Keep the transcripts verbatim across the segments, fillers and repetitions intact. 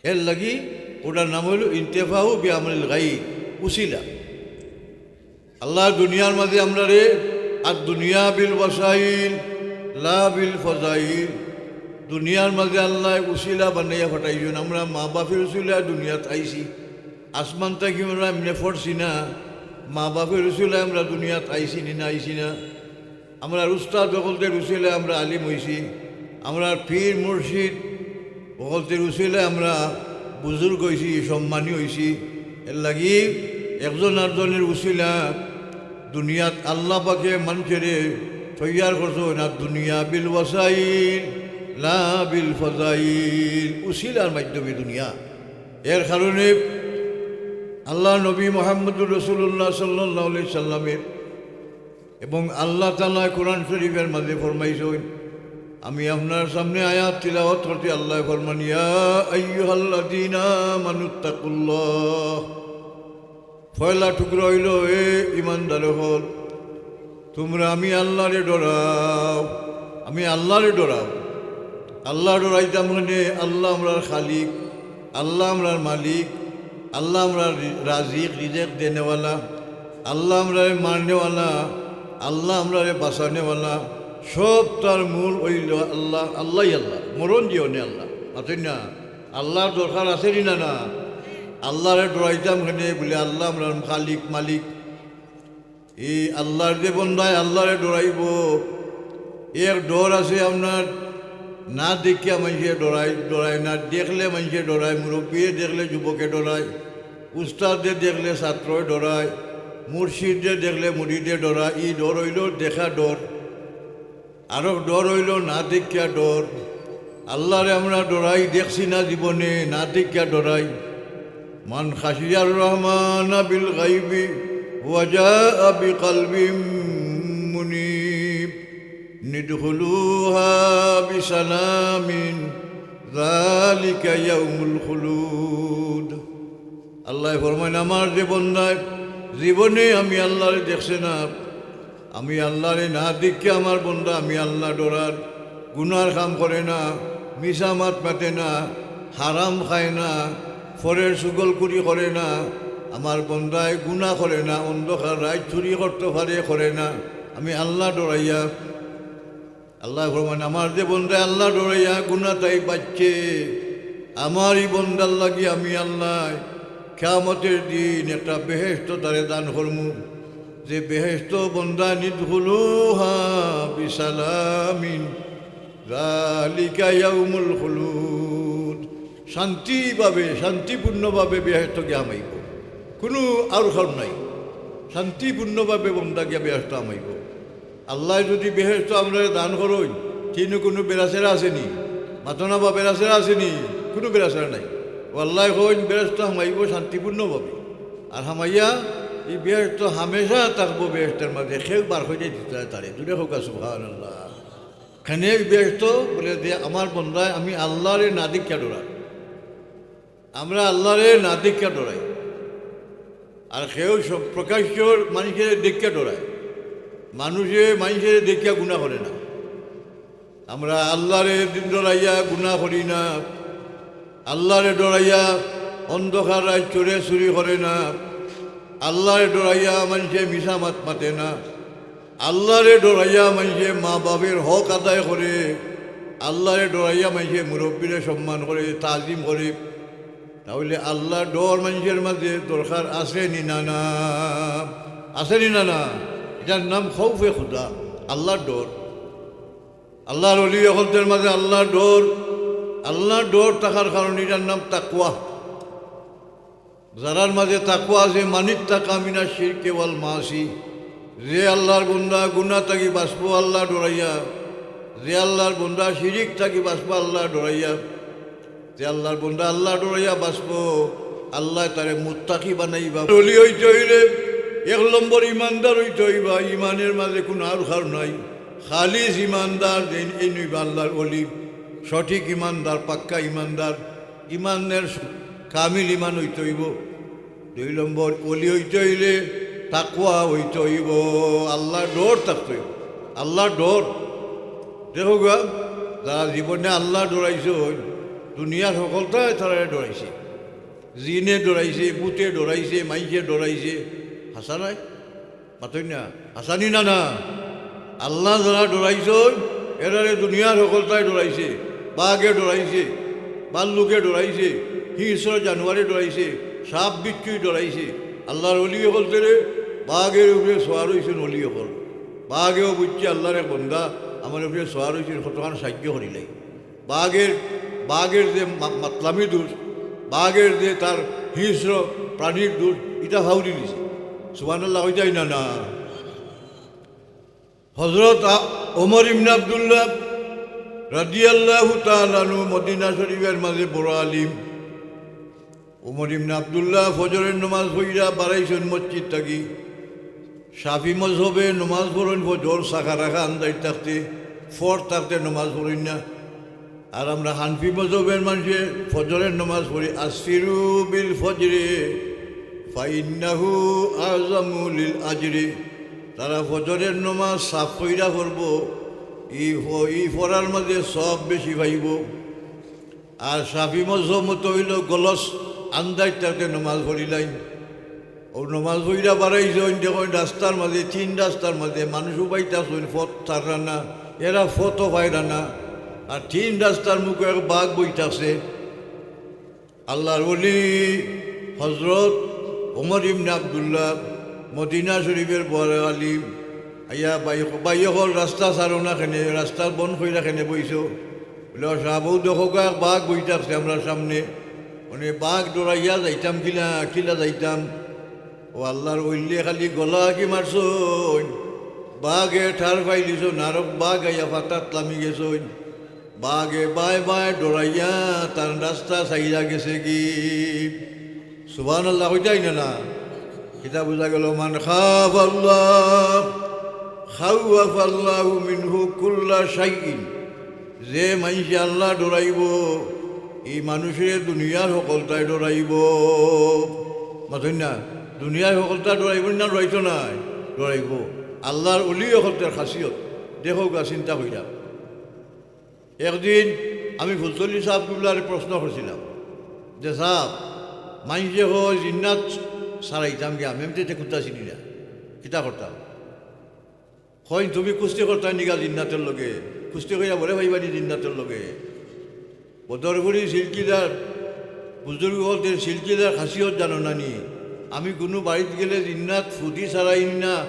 এর লাগি ওটার নাম অইলো ইন্তেফাউ বিআমরিল গাইর, উসিলা। আল্লায় দুনিয়ার মাঝে আমরারে, আর দুনিয়া বিল ওয়াসাইল লা বিল ফাজাইল, দুনিয়ার মাঝে আল্লায় উসিলা বানাইয়া পাঠাইছইন। আমরা মা বাপের উসিলায় দুনিয়াত আইছি, আসমান থাকি আমরা এমনে পড়ছি না, মা বাপের উসিলায় আমরা দুনিয়াত আইছি নি না আইছি না। আমরার উস্তাদ অকলতের উসিলায় আমরা আলিম অইছি, আমরার পীর মুর্শিদ অকলতের উসিলায় আমরা বুজুর্গ অইছি, সম্মানী অইছি। এর লাগি একজন আরজনের উসিলা দুনিয়াত আল্লাহ পাকে মানষরে তৈয়ার করছইন, আর দুনিয়া বিল ওয়াসাইল লা বিল ফাজাইল, উসিলার মাধ্যমে দুনিয়া। এর কারণে আল্লাহর নবী মুহাম্মদুর রাসূলুল্লাহ সাল্লাল্লাহু আলাইহি সাল্লামের এবং আল্লাহ তাআলা কোরআন শরীফের মাঝে ফরমাইছইন, আমি আপনার সামনে আয়াত তিলাওয়াত করতে, আল্লায় ফরমান, "ইয়া আইয়ুহাল্লাযীনা আমানুত্তাকুল্লাহ।" পয়লা টুকরা অইলো, এ ইমানদার অকল, তুমরা আমি আল্লাহরে ডরাও, আমি আল্লাহরে ডরাও। আল্লাহ ডরাইতাম কেনে? আল্লাহ আমরার খালিক, আল্লাহ আমরার মালিক, আল্লাহ আমরার রি-, রাজিক, রিজেক দেনেওয়ালা, আল্লাহ আমরারে মারনেওয়ালা, আল্লাহ আমরারে বাঁচানেওয়ালা, সব তার মূল অইলো আল্লাহ, আল্লাহই আল্লাহ, মরণ জীবনে আল্লাহ। মাতইন না, আল্লাহর দরকার আছে নি না? না, আল্লাহরে ডরাইতাম কেনে? বলে আল্লাহ আমরার খালিক, মালিক। এই আল্লাহর যে বন্দায় আল্লাহরে ডরাইবো, এক ডর আছে আপনার, না দেখিয়া মানষে ডরায়, ডরায় না, দেখলে মানষে ডরায়, মুরব্বিয়ে দেখলে যুবকে ডরায়, উস্তাদে দেখলে ছাত্রয় ডরায়, মুর্শিদে দেখলে মুরিদে ডরায়। ই ডর অইলো দেখা ডর। আরক ডর অইলো না দেখিয়া ডর। আল্লাহরে আমরা ডরাই, দেখছি না জীবনে, না দেখিয়া ডরাই। মান খাশিয়ার রহমান বিল গাইবি ওয়া জাআ বিকালবিম মুনিব, নিদখুলুহা বিসালামিন, যালিকা ইয়াউমুল খুলুদ। আল্লায় ফরমাইন, আমার যে বন্দায় জীবনে আমি আল্লাহরে দেখছে না, আমি আল্লাহরে না দেখিয়া আমার বন্দা আমি আল্লাহ ডরার, গুনার কাম করে না, মিছা মাত মাতে না, হারাম খায় না, ফরের চুগলখুরি করে না, আমার বন্দায় গুনা করে না, অন্ধকার রাইত চুরি করতো পারে, করে না, আমি আল্লাহ ডরাইয়া। আল্লায় ফরমাইন, আমার যে বন্দায় আল্লাহ ডরাইয়া গুনা থাকি বাঁচছে, আমার ই বন্দার লাগি আমি আল্লায় কিয়ামতের দিন একটা বেহেশত তারে দান করমু, যে বেহেশত বন্দায় নিদখুলুহা বিসালামিন, যালিকা ইয়াউমুল খুলুদ, শান্তিভাবে, শান্তিপূর্ণভাবে বেহেশত গিয়া হামাইবো, কুনু আউরখাউর নাই, শান্তিপূর্ণভাবে বন্দা গিয়া বেহেশত হামাইবো। আল্লায় যুদি বেহেশত আমরারে দান করইন, তে ইনো কুনু বেড়াছেড়া আছে নি? মাতো না বা বেড়াছেড়া আছে নি? কুনু বেড়াছেড়া নাই। ও আল্লায় কইন, বেহেশত হামাইবো শান্তিপূর্ণভাবে। আর হামাইয়া ই বেহেশত হামেশা থাকবো, বেহেশতর মাঝে কেউ বার করি দিতো নায় তারে। জুরে কউক্কা সুবহানাল্লাহ। কেনে ই বেহেশত? বলে যে আমার বন্দায় আমি আল্লাহরে না দেখিয়া ডরার। আমরা আল্লাহরে না দেখিয়া ডরাই। আর কেউ সব প্রকাশ্য মানষরে দেখিয়া ডরায়। মানষে মানষরে দেখিয়া গুনা করে না। আমরা আল্লাহরে ডরাইয়া গুনা করি না। আল্লাহরে ডরাইয়া অন্ধকার রাইত চোরে চুরি করে না। আল্লাহরে ডরাইয়া মানষে মিছা মাত মাতে না। আল্লাহরে ডরাইয়া মানষে মা বাপের হক আদায় করে। আল্লাহরে ডরাইয়া মানষে মুরব্বিরে সম্মান করে, তাজিম করে। তাইলে আল্লাহর ডর মানষর মাঝে দরকার আছে নি না? না, আছে নি না? না, ইটার নাম খৌফে খুদা, আল্লাহর ডর। আল্লাহর ওলি অকলর মাঝে আল্লাহর ডর, আল্লাহর ডর থাকার কারণে ইটার নাম তাকওয়া। যারার মাঝে তাকওয়া আছে, মানিত্তাকা মিনাশ শিরকি ওয়াল মাসি, যে আল্লাহর বন্দা গুনা থাকি বাঁচবো আল্লাহ ডরাইয়া, যে আল্লাহর বন্দা শিরিক থাকি বাঁচবো আল্লাহ ডরাইয়া, যে আল্লাহর বন্দা আল্লাহ ডরাইয়া বাঁচবো, আল্লায় তারে মুত্তাকি বানাইবা। ওলি অইতে অইলে এক নম্বর ইমানদার অইতে অইবা, ইমানর মাঝে কুনু আউরখাউর নাই, খালিস ইমানদার, যেইন অইবা আল্লাহর ওলি, সঠিক ইমানদার, পাক্কা ইমানদার। ইমানর স-, কামিল ইমান অইতে অইবো। দুই নম্বর, ওলি অইতে অইলে তাকওয়া অইতে অইবো, আল্লাহর ডর থাকতে অইবো, আল্লাহর ডর। দেখউক্কা, যারা জীবনে আল্লাহ ডরাইছইন, দুনিয়ার হকলতায় তারারে ডরাইছে। জিনে ডরাইছে, ভূতে ডরাইছে, মাইনষে ডরাইছে। হাছা নায়? মাতইন না। হাছা নি না, না? আল্লায় যারা ডরাইছইন, এরারে দুনিয়ার হকলতায় ডরাইছে। বাঘে ডরাইছে, ভাল্লুকে ডরাইছে, হিংস্র জানোয়ারে ডরাইছে, সাপ বিচ্ছুই ডরাইছে। আল্লার অলি অকলতরে বাঘর উপরে সওয়ার অইছইন অলি অকল। বাঘেও বুঝছে আল্লার এক বন্দা আমার উপরে সওয়ার অইছইন, কতখান সাইয্য করিলাই। বাঘর, বাঘর যে মা-, মাতলামি দুষ, বাঘর যে তার হিংস্র প্রাণীর দুষ, ইটা ফাউরি দিছে। সুবহানাল্লাহ কইতায় না, না? হযরত আ-, ওমর ইবনে আব্দুল্লাহ রাদিয়াল্লাহু তাআলা আনহু মদিনা শরীফর মাঝে বড় আলিম। ওমর ইবনে আব্দুল্লাহ ফজরের নমাজ পড়িয়া বারাইছইন মসজিদ থাকি। শাফি মজহবে নমাজ পড়ইন ফজর সাকা রাকা আন্দাইর থাকতে, ফর থাকতে নমাজ পড়ইন না। আর আমরা হানফি মজহবের মানষে ফজরের নমাজ পড়ি, "আসফিরু বিল ফজরি ফাইন্নাহু আ'জামু লিল আজরি।" তারা ফজরের নমাজ সাফ কইরা পড়বো, ই ফ-, ই পড়ার মাঝে সওয়াব বেশি পাইবো। আর শাফি মজহব মতো অইলো গলছ আন্দাইর থাকতে নমাজ পড়িলাইন। অউ নমাজ পড়িয়া বারাইছইন, দেখইন রাস্তার মাঝে, তিন রাস্তার মাঝে মানুষ উবাইতাছইন, পথ ছাড়রা না, এরা পথও পাইরা না। আর তিন রাস্তার মুখো এক বাঘ বই থাকছে। আল্লার অলি হযরত ওমর ইবনে আব্দুল্লাহ, মদিনা শরীফর বড় আলিম, আইয়া, "ভাই, ভাই অকল, রাস্তা ছাড়ো না কেনে, রাস্তা বন্ধ কইরা কেনে বইছো?" বলে, "ও সাব, অউ দেখউক্কা এক বাঘ বই থাকছে আমরার সামনে।" মানে বাঘ ডরাইয়া যাইতাম কিলা, কিলা যাইতাম? ও আল্লার অলিয়ে খালি গলা কি মারছইন, বাঘে ঠার পাইলিছইন, আরক বাঘ আইয়া ফাতাত লামি গেছইন। বাঘে বায় বায় ডরাইয়া তান রাস্তা ছাড়িয়া গেছেগি। সুবহানাল্লাহ কইতায় না, না? কিতা বুঝা গেল? মান খাফাল্লাহ খাওয়াফাল্লাহু মিনহু কুল্লা শাইইন। যে মানষে আল্লাহ ডরাইবো, ই মানুষরে দুনিয়ার হকলতায় ডরাইবো। মাতইন না, দুনিয়ার হকলতায় ডরাইবো না, ডরাইতো নায়? ডরাইবো। আল্লার অলি অকলতর খাসিয়ত। দেখউক্কা, চিন্তা কইরা। একদিন আমি ফুলতলি সাব কিবলারে প্রশ্ন করছিলাম যে, "সাব, মানষে কয় জিন্নাত ছাড়াইতাম গিয়া, আমি এমনিতে কুন্তা চিনি না, কিতা করতাম?" কইন, "তুমি কুস্তি করতায় নি গিয়া জিন্নাতর লগে, কুস্তি কইরা বড়ে পাইবায় নি জিন্নাতর লগে।" বদরপুরি সিলসিলার বুজুর্গ অকলতর সিলসিলার খাসিয়ত জানো না নি? আমি কুনু বাড়িত গেলে জিন্নাত ফুদি ছাড়াই না,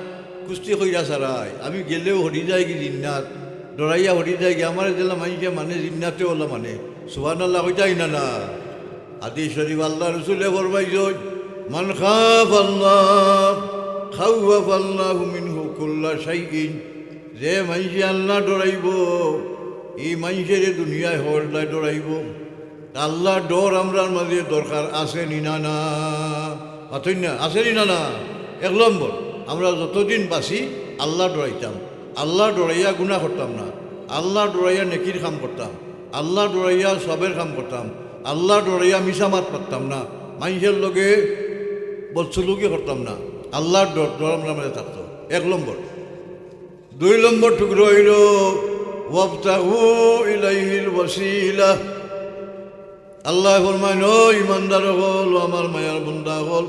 কুস্তি কইরা ছাড়াই। আমি গেলেও হরি যায়গি জিন্নাত, ডরাইয়া হরি যায়গি। আমারে যেলা মানষে মানে, জিন্নাতেও অলা মানে। সুবহানাল্লাহ কইতায় না, না? হাদিস শরীফ আল্লার রসুলে ফরমাইছইন, "মান খাফাল্লাহ খাওয়াফাল্লাহু মিনহু কুল্লা শাইইন।" যে মানষে আল্লাহ ডরাইবো, ই মানষরে দুনিয়ার হকলতায় ডরাইবো। আল্লার ডর আমরার মাঝে দরকার আছে নি না, না? মাতইন না, আছে নি না, না? এক নম্বর, আমরা যতদিন বাঁচি আল্লাহ ডরাইতাম, আল্লাহ ডরাইয়া গুনা করতাম না, আল্লাহ ডরাইয়া নেকির কাম করতাম, আল্লাহ ডরাইয়া সবের কাম করতাম, আল্লাহ ডরাইয়া মিছা মাত মাততাম না, মানষর লগে বদসলুকি করতাম না, আল্লার ডর, ডর আমরার মাঝে থাকতো। এক নম্বর। দুই নম্বর টুকরা অইলো, "ওয়াবতাগু ইলাইহিল ওয়াসিলা।" আল্লায় ফরমাইন, "ও ইমানদার অকল, ও আমার মায়ার বন্দা অকল,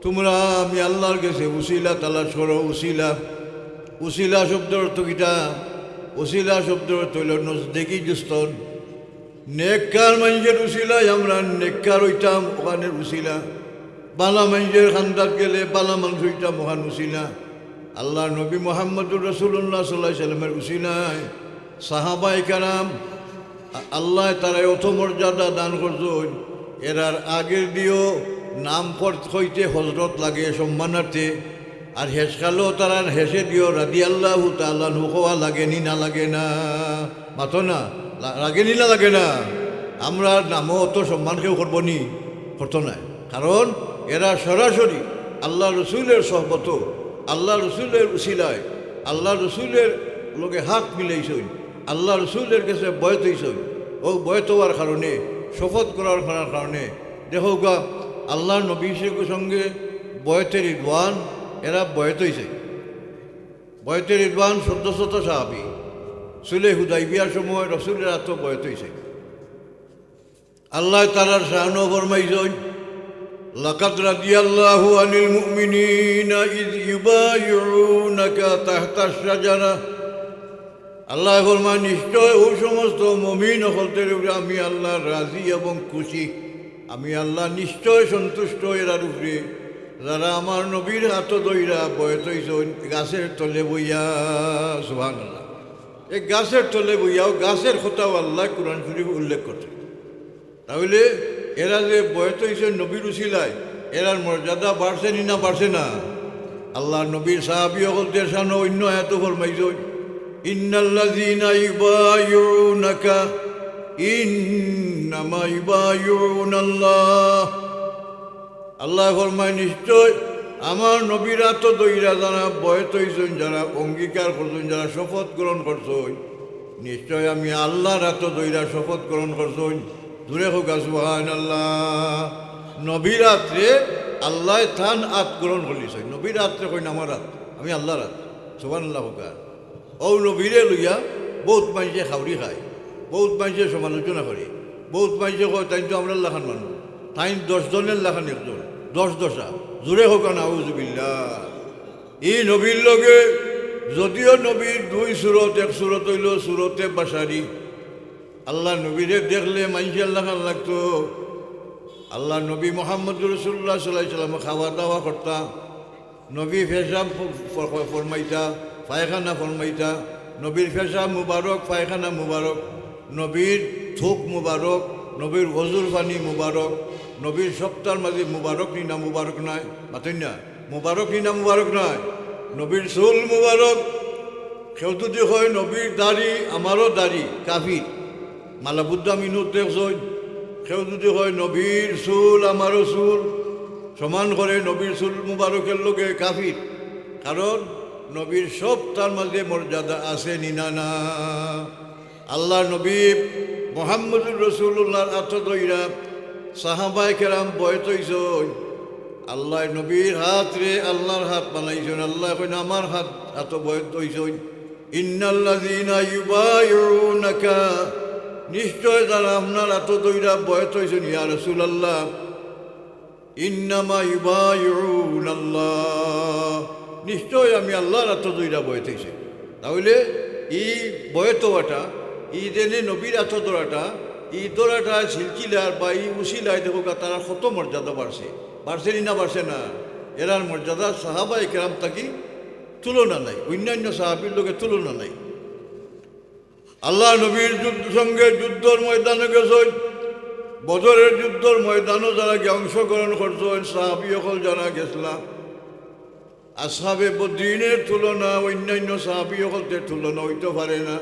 তুমরা আমি আল্লার গেছে উসিলা তালাশ করো।" উসিলা, উসিলা শব্দর অর্থ কিতা? উসিলা শব্দর অর্থ অইলো নজদিকি দুস্তন। নেককার মানষর উসিলায় আমরা নেককার অইতাম, অখানর উসিলা। বালা মানষর কান্দাত গেলে বালা মানুষ অইতাম, অখান উসিলা। আল্লার নবী মুহাম্মদুর রাসুলুল্লাহ সাল্লাল্লাহু আলাইহি ওয়াসাল্লামর উসিলায় সাহাবায়ে কেরাম, আ-, আল্লায় তারারে অত মর্যাদা দান করছইন। এরার আগের দিও নাম কর-, কইতে হজরত লাগে সম্মানার্থে, আর হেশকালো তারার হেশে দিও রাদিয়াল্লাহু তাআলা আনহু কওয়া লাগে নি না লাগে না? মাতো না, লা-, লাগে নি না লাগে না? আমরার নামও অত সম্মান কেউ করবো নি? করতো নায়। কারণ এরা সরাসরি আল্লার রসুলর সহবতো, আল্লার রসুলর উসিলায়, আল্লার রসুলর লগে হাত মিলাইছইন, আল্লার রসুলর গেছে বয়েত অইছইন। অউ বয়েত অওয়ার কারণে, শপথ করার করার কারণে, দেখউক্কা, আল্লার নবীর সঙ্গে বয়েতে রিদওয়ান, এরা বয়েত অইছে। বয়েতে রিদওয়ান চৌদ্দ শত সাহাবী। সুলে হুদাইবিয়ার সময় রসুলর আতো বয়েত অইছে। আল্লায় তারার শানো ফরমাইছইন, "লাকাদ রাদিয়াল্লাহু আনিল মুমিনিনা ইয ইউবাইউনাকা তাহতাশ শাজারা।" আল্লায় ফরমায়, "নিশ্চয় অউ সমস্ত মুমিন অকলতের উপরে আমি আল্লাহ রাজি এবং খুশি। আমি আল্লাহ নিশ্চয় সন্তুষ্ট এরার উপরে, যারা আমার নবীর আতো ধইরা বয়েত অইছইন গাছের তলে বইয়া।" সুবহানাল্লাহ। এক গাছের তলে বইয়া, অউ গাছের কথাও আল্লায় কুরআন শরীফো উল্লেখ করছইন। তাইলে এরা যে বয়েত অইছইন নবীর উছিলায়, এরার মর্যাদা বাড়ছে নি না বাড়ছে না? আল্লার নবীর সাহাবী অকলতের শানো অইন্য আয়াতো ফরমাইছইন, "ইন্নাল্লাযীনা ইউবাইউনাকা ইন্নামা ইউবাইউনাল্লাহ।" আল্লায় ফরমায়, "নিশ্চয় আমার নবীর আতো ধইরা যারা বয়েত অইছইন, যারা অঙ্গীকার করছইন, যারা শপথ গ্রহণ করছইন, নিশ্চয় আমি আল্লার আতো ধইরা শপথ গ্রহণ করছইন।" জুরে কউক্কা সুবহানাল্লাহ। নবীর আতরে আল্লায় তান আত গ্রহণ করিলিছইন। নবীর আতরে কইন আমার আত, আমি আল্লার আত। সুবহানাল্লাহ কউক্কা। অউ নবীরে লইয়া বউত মাইনষে খাউরি খায়, বউত মাইনষে সমালোচনা করে, বউত মাইনষে কয়, "তাইন তো আমরার লাখান মানুষ, তাইন দশ জনের লাখান একজন, দশ দশা।" জুরে কউক্কা নাউজুবিল্লাহ। ই নবীর লগে যদিও নবীর দুই সুরত, এক সুরত অইলো সুরতে বাশারি, আল্লার নবীরে দেখলে মাইনষর লাখান লাগতো। আল্লার নবী মুহাম্মদুর রাসূলুল্লাহ সাল্লাল্লাহু আলাইহি ওয়াসাল্লাম খাওয়া দাওয়া করতা, নবী পেশাব ফ-, ফ-, ফরমাইতা, পায়খানা ফরমাইতা, নবীর পেশাব মুবারক, পায়খানা মুবারক, নবীর থুক মুবারক, নবীর অজুর পানি মুবারক, নবীর সবতার মাঝে মুবারক নি না মুবারক নায়? মাতইন না, মুবারক নি না মুবারক নায়? নবীর চুল মুবারক। কেউ যুদি কয় নবীর দাড়ি আমারও দাড়ি, কাফির। মালাবুদ্দা মিনুত দেখছইন? কেউ যুদি কয় নবীর চুল আমারও চুল, সমান করে নবীর চুল মুবারকের লগে, কাফির। কারণ নবীর সবতার মাঝে মর্যাদা আছে নি না, না? আল্লার নবী মুহাম্মদুর রাসূলুল্লাহর আতো ধইরা সাহাবায়ে কেরাম বয়েত অইছইন। আল্লায় নবীর আতরে আল্লার আত বানাইছইন। আল্লায় কইন, "আমার আত, আতো বয়েত অইছইন।" "ইন্নাল্লাযীনা ইউবাইউনাকা", নিশ্চয় যারা আপনার আতো ধইরা বয়েত অইছইন, ইয়া রাসূলুল্লাহ, "ইন্নামা ইউবাইউনাল্লাহ", নিশ্চয় আমি আল্লার আতো ধইরা বয়েত অইছি। তাইলে ই বয়েত অওয়াটা, ই যেনে নবীর আতো ধরাটা, ই ধরাটা সিলসিলার বা ই উছিলায় দেখউক্কা তারার কত মর্যাদা বাড়ছে, বাড়ছে নি না বাড়ছে না? এরার মর্যাদা সাহাবায়ে কেরাম থাকি তুলনা নাই, অইন্যান্য সাহাবীর লগে তুলনা নাই। আল্লার নবীর যুদ্ধ, সঙ্গে যুদ্ধর ময়দানো গেছইন, বদরের যুদ্ধর ময়দানো যারা গিয়া অংশগ্রহণ করছইন, সাহাবী অকল যারা গেছলা, আসহাবে বদরিনের তুলনা অইন্যান্য সাহাবী অকলতে তুলনা অইতো পারে না।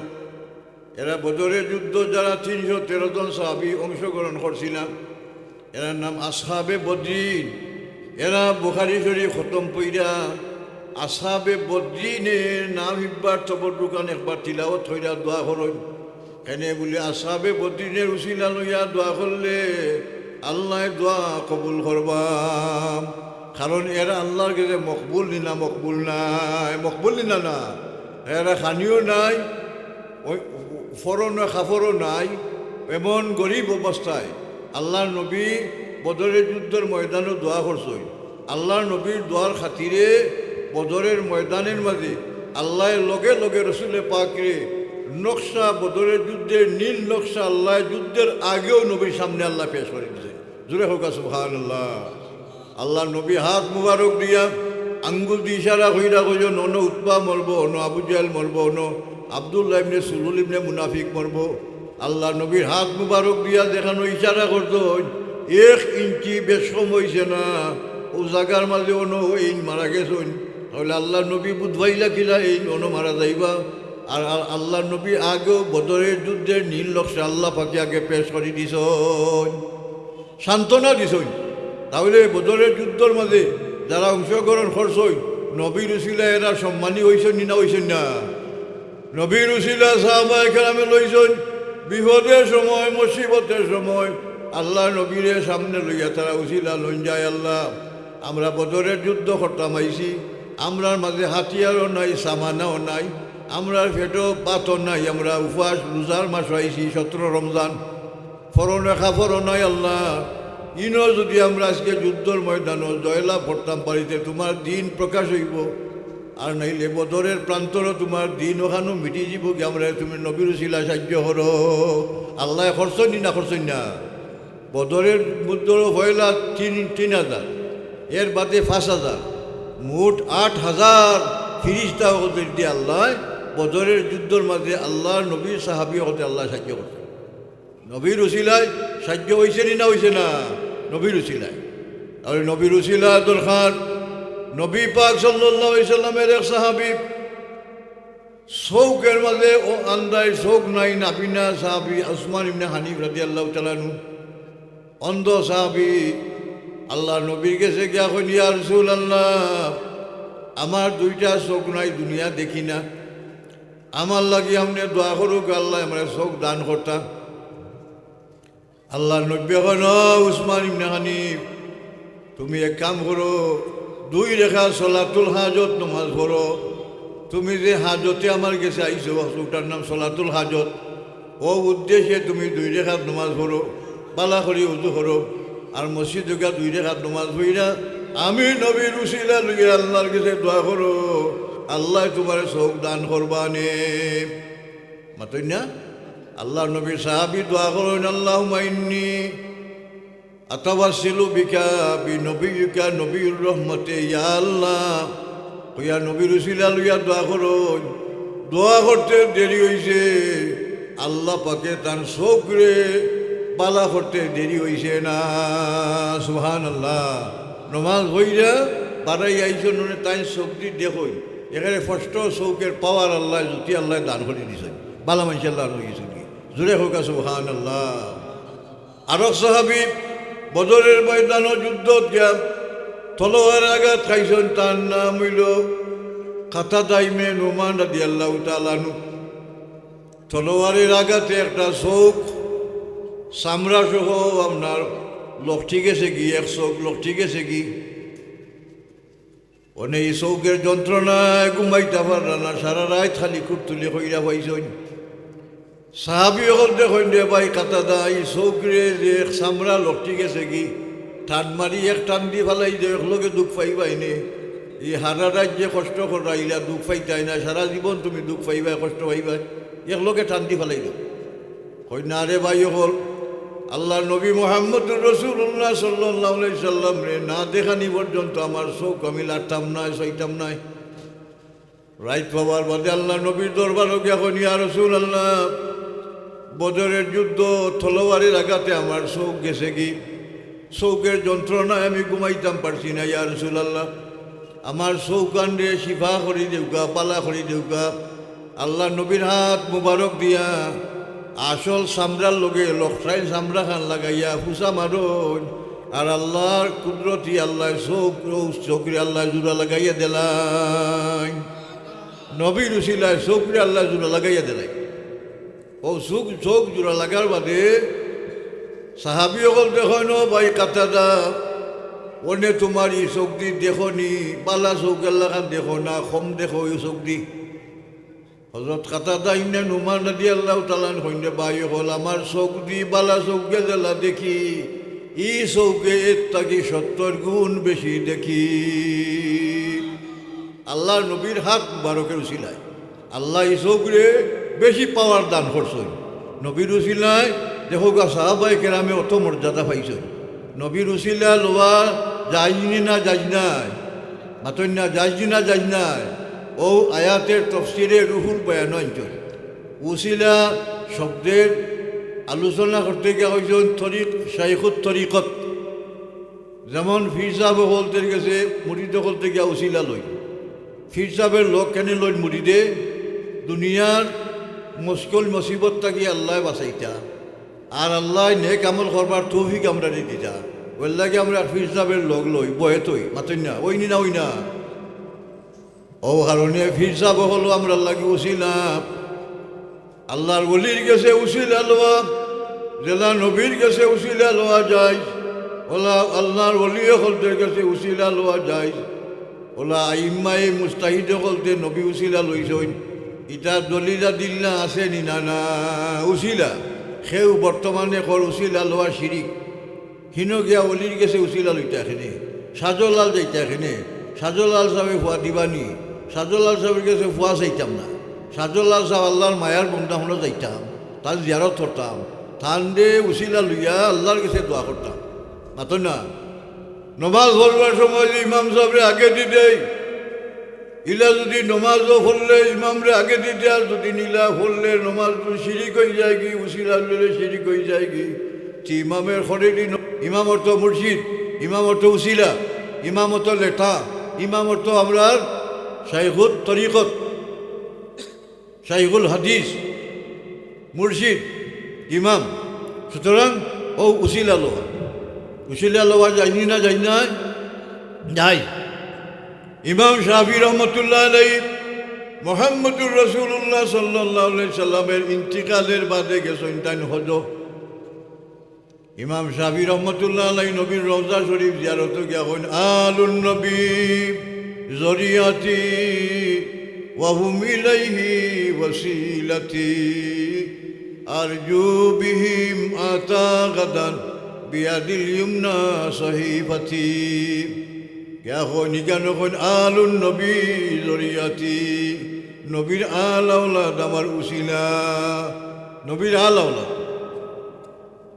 এরা বদরের যুদ্ধ যারা তিনশো তেরো জন সাহাবী অংশগ্রহণ করছিলা, এরার নাম আসহাবে বদরিন। এরা বুখারী শরীফ খতম পইরা আসহাবে বদরিনের নাম ইকবার তবররুকান একবার তিলাওয়াত কইরা দোয়া করইন। কেনে বুলি আসহাবে বদরিনের উছিলা লইয়া দোয়া করলে আল্লায় দোয়া কবুল করবা। কারণ এরা আল্লার গেছে মকবুল নি না, মকবুল নায়, মকবুল নি না, না। এরা খানিও নাই, ওই ফরন কাপড়ও নাই, এমন গরিব অবস্থায় আল্লার নবী বদরের যুদ্ধর ময়দানো দোয়া করছইন। আল্লার নবীর দোয়ার খাতিরে বদরের ময়দানের মাঝে আল্লায় লগে লগে রসুলে পাকরে নকশা, বদরের যুদ্ধের নীল নকশা আল্লায় যুদ্ধের আগেউ নবীর সামনে আল্লায় পেশ করি দিছইন। জুরে কউক্কা সুবহানাল্লাহ। আল্লার নবী আত মুবারক দিয়া আঙ্গুল দি ইশারা কইরা কইছইন, "অনো উতবা মরবো, অনো আবু জাহেল মরবো, অনো আব্দুল্লাহ ইবনে সুলুল ইবনে মুনাফিক মরবো।" আল্লার নবীর আত মুবারক দিয়া যেখানো ইশারা করছইন, এক ইঞ্চি বেশকম অইছে না, অউ জাগার মাঝে অনো এইন মারা গেছইন। তাইলে আল্লার নবী বুঝ পাইলা কিলা এইন অনো মারা যাইবা? আর, আর আল্লার নবী আগেউ বদরের যুদ্ধের নীল নকশা আল্লা পাকে আগে পেশ করি দিছইন। সান্ত্বনা দিছইন। তাইলে বদরের যুদ্ধর মাঝে যারা অংশগ্রহণ করছইন, নবীর উছিলায় এরা সম্মানী অইছইন নি না অইছইন না? নবীর উছিলা সাহাবায়ে কেরামে লইছইন, বিপদের সময়, মুসিবতের সময় আল্লার নবীরে সামনে লইয়া তারা উছিলা লইন যায়, "আল্লা, আমরা বদরের যুদ্ধ করতাম আইছি, আমরার মাঝে হাতিয়ারও নাই, সামানাও নাই, আমরার পেটো ভাতও নাই, আমরা উপাস রোজার মাসো আইছি, সতেরো রমজান।" পরনে কাপড় নাই আল্লাহ, ইনো যুদি আমরা আইজকে যুদ্ধর ময়দানো জয়লাভ করতাম পারি তে তুমার দ্বীন প্রকাশ অইবো, আর নাইলে বদরের প্রান্তরো তুমার দ্বীন অখানউ মিটি যিবোগি। আমরারে তুমি নবীর উছিলায় সাইয্য করো। আল্লায় করছইন নি না করছইন না? বদরের যুদ্ধর পয়লা তিন, তিন হাজার, এর বাদে পাঁচ হাজার, মোট আট হাজার ফিরিস্তা অকলরে দি আল্লায় বদরের যুদ্ধর মাঝে আল্লার নবীর সাহাবী অকলরে আল্লায় সাইয্য করছইন। নবীর উছিলায় সাইয্য অইছে নি না অইছে না? নবীর উছিলায়। তাইলে নবীর উছিলা দরকার। নবী পাক সাল্লাল্লাহু আলাইহি সাল্লামের এক সাহাবী চউখর মাঝে অউ আন্দাইর, চউখ নাই, নাবিনা সাহাবী উসমান ইবনে হানিফ রাদিয়াল্লাহু তাআলা আনহু, অন্ধ সাহাবী, আল্লার নবীর গেছে গিয়া কইন, "ইয়া রাসুলাল্লাহ, আমার দুইটা চউখ নাই, দুনিয়া দেখি না, আমার লাগি আপনে দোয়া করউক্কা, আল্লায় আমারে চউখ দান করতা।" আল্লার নবীয়ে কইন, "ও উসমান ইবনে হানিফ, তুমি এক কাম করো, দুই রেকাত সলাতুল হাজত নমাজ পড়ো। তুমি যে হাজতে আমার গেছে আইছো, অটার নাম সলাতুল হাজত। অউ উদ্দেশ্যে তুমি দুই রেকাত নমাজ পড়ো, ভালা করি উজু করো, আর মসজিদো গিয়া দুই রেকাত নমাজ পড়িয়া আমি নবীর উছিলা লইয়া আল্লার গেছে দোয়া করো, আল্লায় তুমারে চউখ দান করবা নে।" মাতইন না? আল্লার নবীর সাহাবী দোয়া করইন, "আল্লাহুম্মা ইন্নী আতাওয়াসসালু বিকা বিনবিয়্যিকা নবিয়্যুর রহমতে, ইয়া আল্লাহ।" কইয়া নবীর উছিলা লইয়া দোয়া করইন। দোয়া করতে দেরি অইছে, আল্লাহ পাকে তান চউখরে ভালা করতে দেরি অইছে না। সুবহানাল্লাহ। নমাজ পড়িয়া বারইয়া আইছইন, অনে তাইন চউখদি দেখইন। একেবারে স্পষ্ট চউখর পাওয়ার আল্লায়, জ্যোতি আল্লায় দান করি দিছইন। ভালা মানষে আল্লার অইগেছে। জোরে কউক্কা সুবহানাল্লাহ। আরক সাহাবী বদরের ময়দানো যুদ্ধত গিয়া তলোয়ারর আঘাত খাইছইন, তান নাম অইলো কাতাদা ইবনে নুমান রাদিয়াল্লাহু তাআলা আনহু। তলোয়ারর আঘাতে একটা চউখ চামড়া সহ আপনার লটকি গেছেগি, এক চউখ লটকি গেছেগি। অনে ই চউখর যন্ত্রণায় ঘুমাইতা পাররা না, সারা রাইত খালি কুটতুলি কইরা পাইছইন। সাহাবী অকলরে কইন, "রে ভাই কাতাদা, ই চউখরে যে এক চামড়া লটকি গেছেগি, টান মারি এক টান দি ফালাই দেও, একলগে দুখ পাইবায় নে। ই হারা রাইত যে কষ্ট কররায়, ইলা দুখ পাইতায় না, সারা জীবন তুমি দুখ পাইবায়, কষ্ট পাইবায়, একলগে টান দি ফালাই দেও।" কইন, "না রে ভাই অকল, আল্লার নবী মুহাম্মদুর রাসুলুল্লাহ সাল্লাল্লাহু আলাইহি সাল্লামরে না দেখানি পর্যন্ত আমার চউখ আমি লাড়তাম নায়, চাইতাম নায়।" রাইত হওয়ার বাদে আল্লার নবীর দরবারো গিয়া কইন, "ইয়া রাসুলাল্লাহ, বদরের যুদ্ধ তলোয়ারর আঘাতে আমার চউখ গেছেগি, চউখর যন্ত্রণায় আমি ঘুমাইতাম পারছি না, ইয়া রাসুলাল্লাহ, আমার চউখখানরে শিফা করি দেউক্কা, ভালা করি দেউক্কা।" আল্লার নবীর হাত মুবারক দিয়া আসল চামড়ার লগে লকটাইল চামড়াখান লাগাইয়া ফুছা মারইন, আর আল্লার কুদরতি আল্লায় চউখ, চউখরে আল্লায় জোড়া লাগাইয়া দিলাইন। নবীর উছিলায় চউখরে আল্লায় জোড়া লাগাইয়া দিলাইন। অউ চউখ, চউখ জোড়া লাগার বাদে সাহাবী অকলরে কইন, "ও ভাই কাতাদা, অনে তুমার ই চউখদি দেখো নি, ভালা চউখর লাখান দেখো না, কম দেখো ই চউখদি?" হযরত কাতাদা ইবনে নুমান রাদিয়াল্লাহু তাআলা আনহু কইন, "রে ভাই অকল, আমার চউখদি ভালা চউখে যেলা দেখি, ই চউখে এর থাকি সত্তর গুণ বেশি দেখি।" আল্লার নবীর হাত মুবারকর উছিলায় আল্লায় ই চউখরে বেশি পাওয়ার দান করছইন। নবীর উছিলায় দেখউক্কা সাহাবায়ে কেরামে অত মর্যাদা পাইছইন। নবীর উছিলা লওয়া জায়েজ নি না জায়েজ নায়? মাতইন না, জায়েজ নি না জায়েজ নায়? অউ আয়াতর তফসিরে রুহুল বয়ানো আনছইন। উছিলা শব্দর আলোচনা করতে গিয়া কইছইন তরিক, শাইখুত তরিকত। যেমন পীর সাব অকলতর গেছে মুরিদ অকলতে গিয়া উছিলা লইন। পীর সাবর লগ কেনে লইন মুরিদে? দুনিয়ার মুশকিল মুসিবত থাকি আল্লায় বাঁচাইতা, আর আল্লায় নেক আমল করবার তৌফিক আমরারে দিতা। অউর লাগি আমরা পীর সাবর লগ লই, বয়ে থই, মাতইন না, অইনি না, অই না। অউ কারণে পীর সাব অকল আমরার লাগি উছিলা। আল্লার ওলির গেছে উছিলা লওয়া, যেলা নবীর গেছে উছিলা লওয়া জায়েজ, অউলা আল্লার ওলি অকলতর গেছে উছিলা লওয়া জায়েজ, অউলা আইম্মায়ে মুজতাহিদ অকলতে নবী উছিলা লইছইন, ইটা দলিল আদিল্লা আছে নি না? না, উছিলা। কেউ বর্তমানে কর উছিলা লওয়া শিরিক, হিনো গিয়া অলির গেছে উছিলা লইতা কেনে, সাজলাল যাইতা কেনে, সাজলাল সাবে ফুয়া দিবানি, সাজলাল সাবর গেছে ফুয়া চাইতাম না, সাজলাল সাব আল্লার মায়ার বন্দা, হনো যাইতাম, তান জিয়ারত করতাম, তানরে উছিলা লইয়া আল্লার গেছে দোয়া করতাম। মাতো না, নমাজ পড়বার সময় যে ইমাম সাবরে আগেদি দেই, ইলা যুদি নমাজও পড়লে ইমামরে আগেদি দেই, আর যুদি ইলা পড়লে নমাজ তো শিরিক অইযায়গি, উছিলা লইলে শিরিক অইযায়গি। তে ইমামর খরেদি ন-, ইমাম অর্থ মুর্শিদ, ইমাম অর্থ উছিলা, ইমাম অর্থ লেঠা, ইমাম অর্থ আমরার শাইখুত তরিকত। শাইখুল হাদিস, মুর্শিদ, ইমাম। সুতরাং অউ উছিলা লওয়া, উছিলা লওয়া যায়নি না, যায় না? যায়। ইমাম শাফি রহমতুল্লাহ আলাইহি মুহাম্মদুর রাসূলুল্লাহ সাল্লাল্লাহু আলাইহি সাল্লামর ইন্তিকালর বাদে গেছইন তাইন হজো। ইমাম শাফি রহমতুল্লাহ আলাইহি নবীর রওজা শরীফ জিয়ারতো গিয়া কইন, "আলুন নবী জরিয়াতি ওয়া হুম ইলাইহি ওয়াসিলাতি, আরজু বিহিম আতা গাদান বিয়াদিল ইউমনা সাহিফাতি।" গিয়া কইন, ইখানো কইন, "আলুন নবী জরিয়াতি", নবীর আল আওলাদ আমার উছিলা, নবীর আল আওলাদ।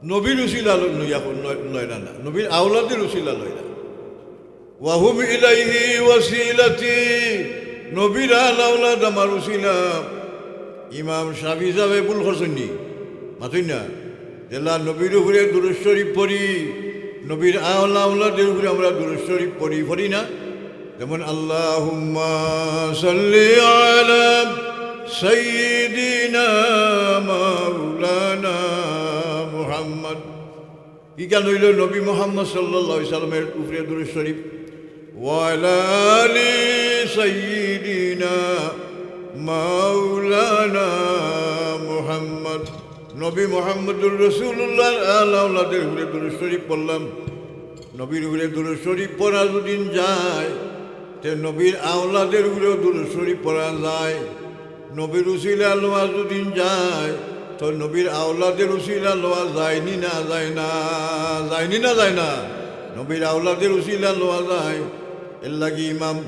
নবীর উছিলা ল-, লইয়া ক-, লয়, লয় না, না। নবীর আওলাদের উছিলা লয় না। "ওয়াহুম ইলাইহি ওয়াসিলাতি", নবীর আল আওলাদ আমার উছিলা। ইমাম শাফি সাবে ভুল করছইন নি? মাতইন না। যেলা নবীর উপরে দুরূদ শরীফ পড়ি, নবীর আল আওলাদের উপরে আমরা দুরূদ শরীফ পড়ি, পড়ি না? যেমন, "আল্লাহুম্মা সাল্লি আলা সাইয়্যিদিনা মাওলানা মুহাম্মদ।" ইখান অইলো নবী মুহাম্মদ সাল্লাল্লাহু আলাইহি সাল্লামের উপরে দুরূদ শরীফ। "ওয়া আলা আলি সাইয়্যিদিনা মাওলানা মুহাম্মদ।" নবী মুহাম্মদুর রাসূলুল্লাহর আল আওলাদের উপরে দুরূদ শরীফ পড়লাম। নবীর উপরে দুরূদ শরীফ পড়া যুদি যায়, তে নবীর আওলাদের উপরেও দুরূদ শরীফ পড়া যায়। নবীর উছিলা লওয়া যুদি যায়, তো নবীর আওলাদের উছিলা লওয়া যায়নি না যায় না? যায়নি না যায় না? নবীর আওলাদের উছিলা লওয়া যায়। এরলাগি ইমাম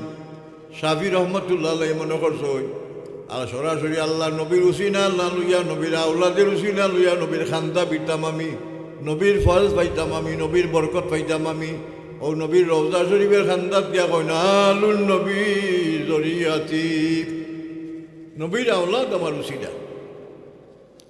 শাফি রহমতুল্লাহ আলাইহি মনো করছইন, আর সরাসরি আল্লার নবীর উছিলা না লইয়া, নবীর আওলাদের উছিলা লইয়া, নবীর খান্দা বিতাম আমি, নবীর ফয়েজ পাইতাম আমি, নবীর বরকত পাইতাম আমি। অউ নবীর রওজা শরীফর খান্দাত গিয়া কইন, "আলুন নবী জরিয়াতি", নবীর আওলাদ আমার উছিলা।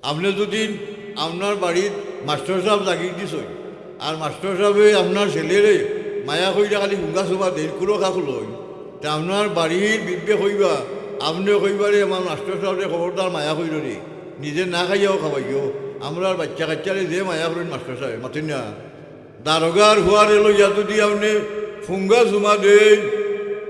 আপনে যুদি আপনার বাড়িত মাস্টর সাব জাগির দিছইন, আর মাস্টর সাবে আপনার ছেলেরে মায়া কইরা খালি ফুঙ্গা চুমা দেইন, কুলো খাকুলো অইন, তে আপনার বাড়ির বিবিয়ে কইবা, আপনে কইবা, "রে আমার মাস্টর সাবরে খবরদার মায়া কইরো রে, নিজে না খাইয়াও খাওয়াইও, আমরার বাইচ্চা কাইচ্চারে যে মায়া করইন মাস্টর সাবে", মাতইন না? দারোগার ফুয়ারে লইয়া যুদি আপনে ফুঙ্গা চুমা দেইন,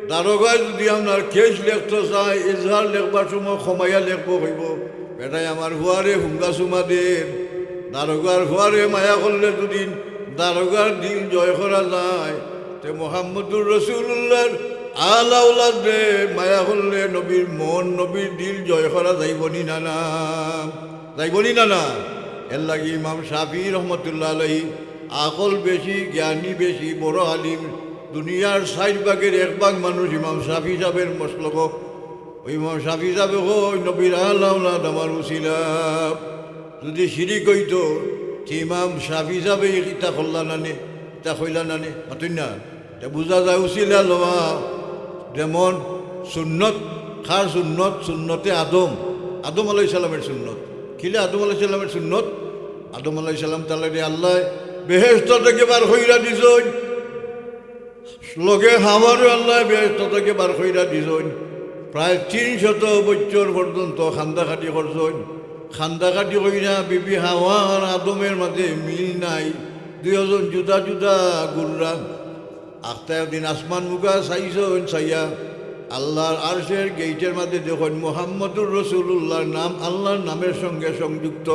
দারোগায় যুদি আপনার কেস লেখতো চায়, এজাহার লেখবার সময় কমাইয়া লেখবো, কইবো, "বেটায় আমার ফুয়ারে ফুঙ্গা চুমা দের।" দারোগার ফুয়ারে মায়া করলে যুদি দারোগার দিল জয় করা যায়, তে মুহাম্মদুর রাসূলুল্লাহর আল আওলাদরে মায়া করলে নবীর মন, নবীর দিল জয় করা যাইবো নি না, না? যাইবো নি না, না? এরলাগি ইমাম শাফি রহমতুল্লাহ আলাইহি আকল বেশি, জ্ঞানী বেশি, বড় আলিম। দুনিয়ার চাইর ভাগর এক ভাগ মানুষ ইমাম শাফি সাবর মসলক। অউ ইমাম শাফি সাবে কইন, "নবীর আল আওলাদ আমার উছিলা।" যুদি শিরিক অইতো, তে ইমাম শাফি সাবে ইতা করলা না নে, ইতা কইলা না নে, মাতইন না? তে বুঝা যায় উছিলা লওয়া যেমন সুন্নত, কার সুন্নত? সুন্নতে আদম, আদম আলাইহিস সালামের সুন্নত। কিলা আদম আলাইহিস সালামের সুন্নত? আদম আলাইহিস সালাম তালারে আল্লায় বেহেশত থাকি বার কইরা দিছইন, লগে হাওয়ারে আল্লায় বেহেশত থাকি বার কইরা দিছইন। প্রায় তিন শত বছর পর্যন্ত কান্দাকাটি করছইন। কান্দাকাটি কইরা বিবি হাওয়া আর আদমর মাঝে মিল নাই, দুইজন জুদা জুদা ঘুররা। আখতা একদিন আসমান মুখা চাইছইন, চাইয়া আল্লার আরশের গেইটর মাঝে দেখইন মুহাম্মদুর রাসূলুল্লাহর নাম আল্লার নামের সঙ্গে সংযুক্ত।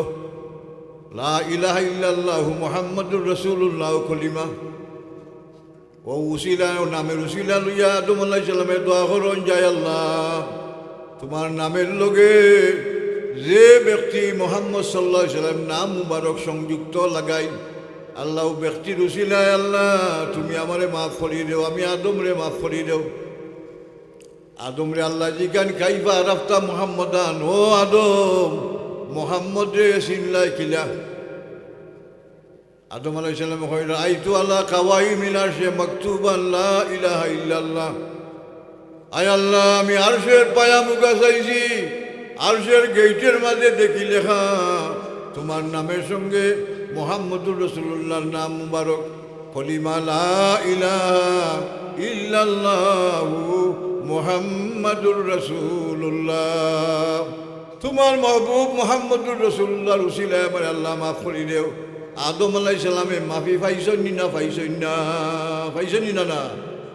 লা ইলাহা ইল্লাল্লাহু মুহাম্মাদুর রাসূলুল্লাহ কলিমা। অউ উছিলা, অউ নামের উছিলা লইয়া আদম আলাইহিস সালামে দোয়া করইন, "যায় আল্লাহ, তুমার নামের লগে যে ব্যক্তি মোহাম্মদ সাল্লাল্লাহু আলাইহি ওয়াসাল্লাম নাম মুবারক সংযুক্ত লাগাইন, আল্লাহ, অউ ব্যক্তির উসিলায় আল্লাহ তুমি আমারে মাফ করি দেও, আমি আদমরে মাফ করি দেও। আদমরে আল্লায় জিকাইন, "কাইফা আরাফতা মুহাম্মাদান?" ও আদম, মোহাম্মদরে চিনলায় কিলা? আদম আলাইহিস সালামে কইন, "রাআইতু আলা কাওয়াইমিল আরশি মাকতুবান লা ইলাহা ইল্লাল্লাহ।" আয় আল্লাহ, আমি আরশের পায়া মুগা চাইছি, আরশের গেইটের মাঝে দেখি লেখা, তুমার নামের সঙ্গে মুহাম্মদুর রাসূলুল্লাহর নাম মুবারক, কলিমা লা ইলাহা ইল্লাল্লাহু মুহাম্মাদুর রাসূলুল্লাহ। তুমার মাহবুব মুহাম্মদুর রাসূলুল্লাহর উসিলায় আমারে আল্লাহ মাফ করি দেও। আদম আলাইহিস সালামে মাফি পাইছইন নি না পাইছইন না? পাইছইন নি না, না?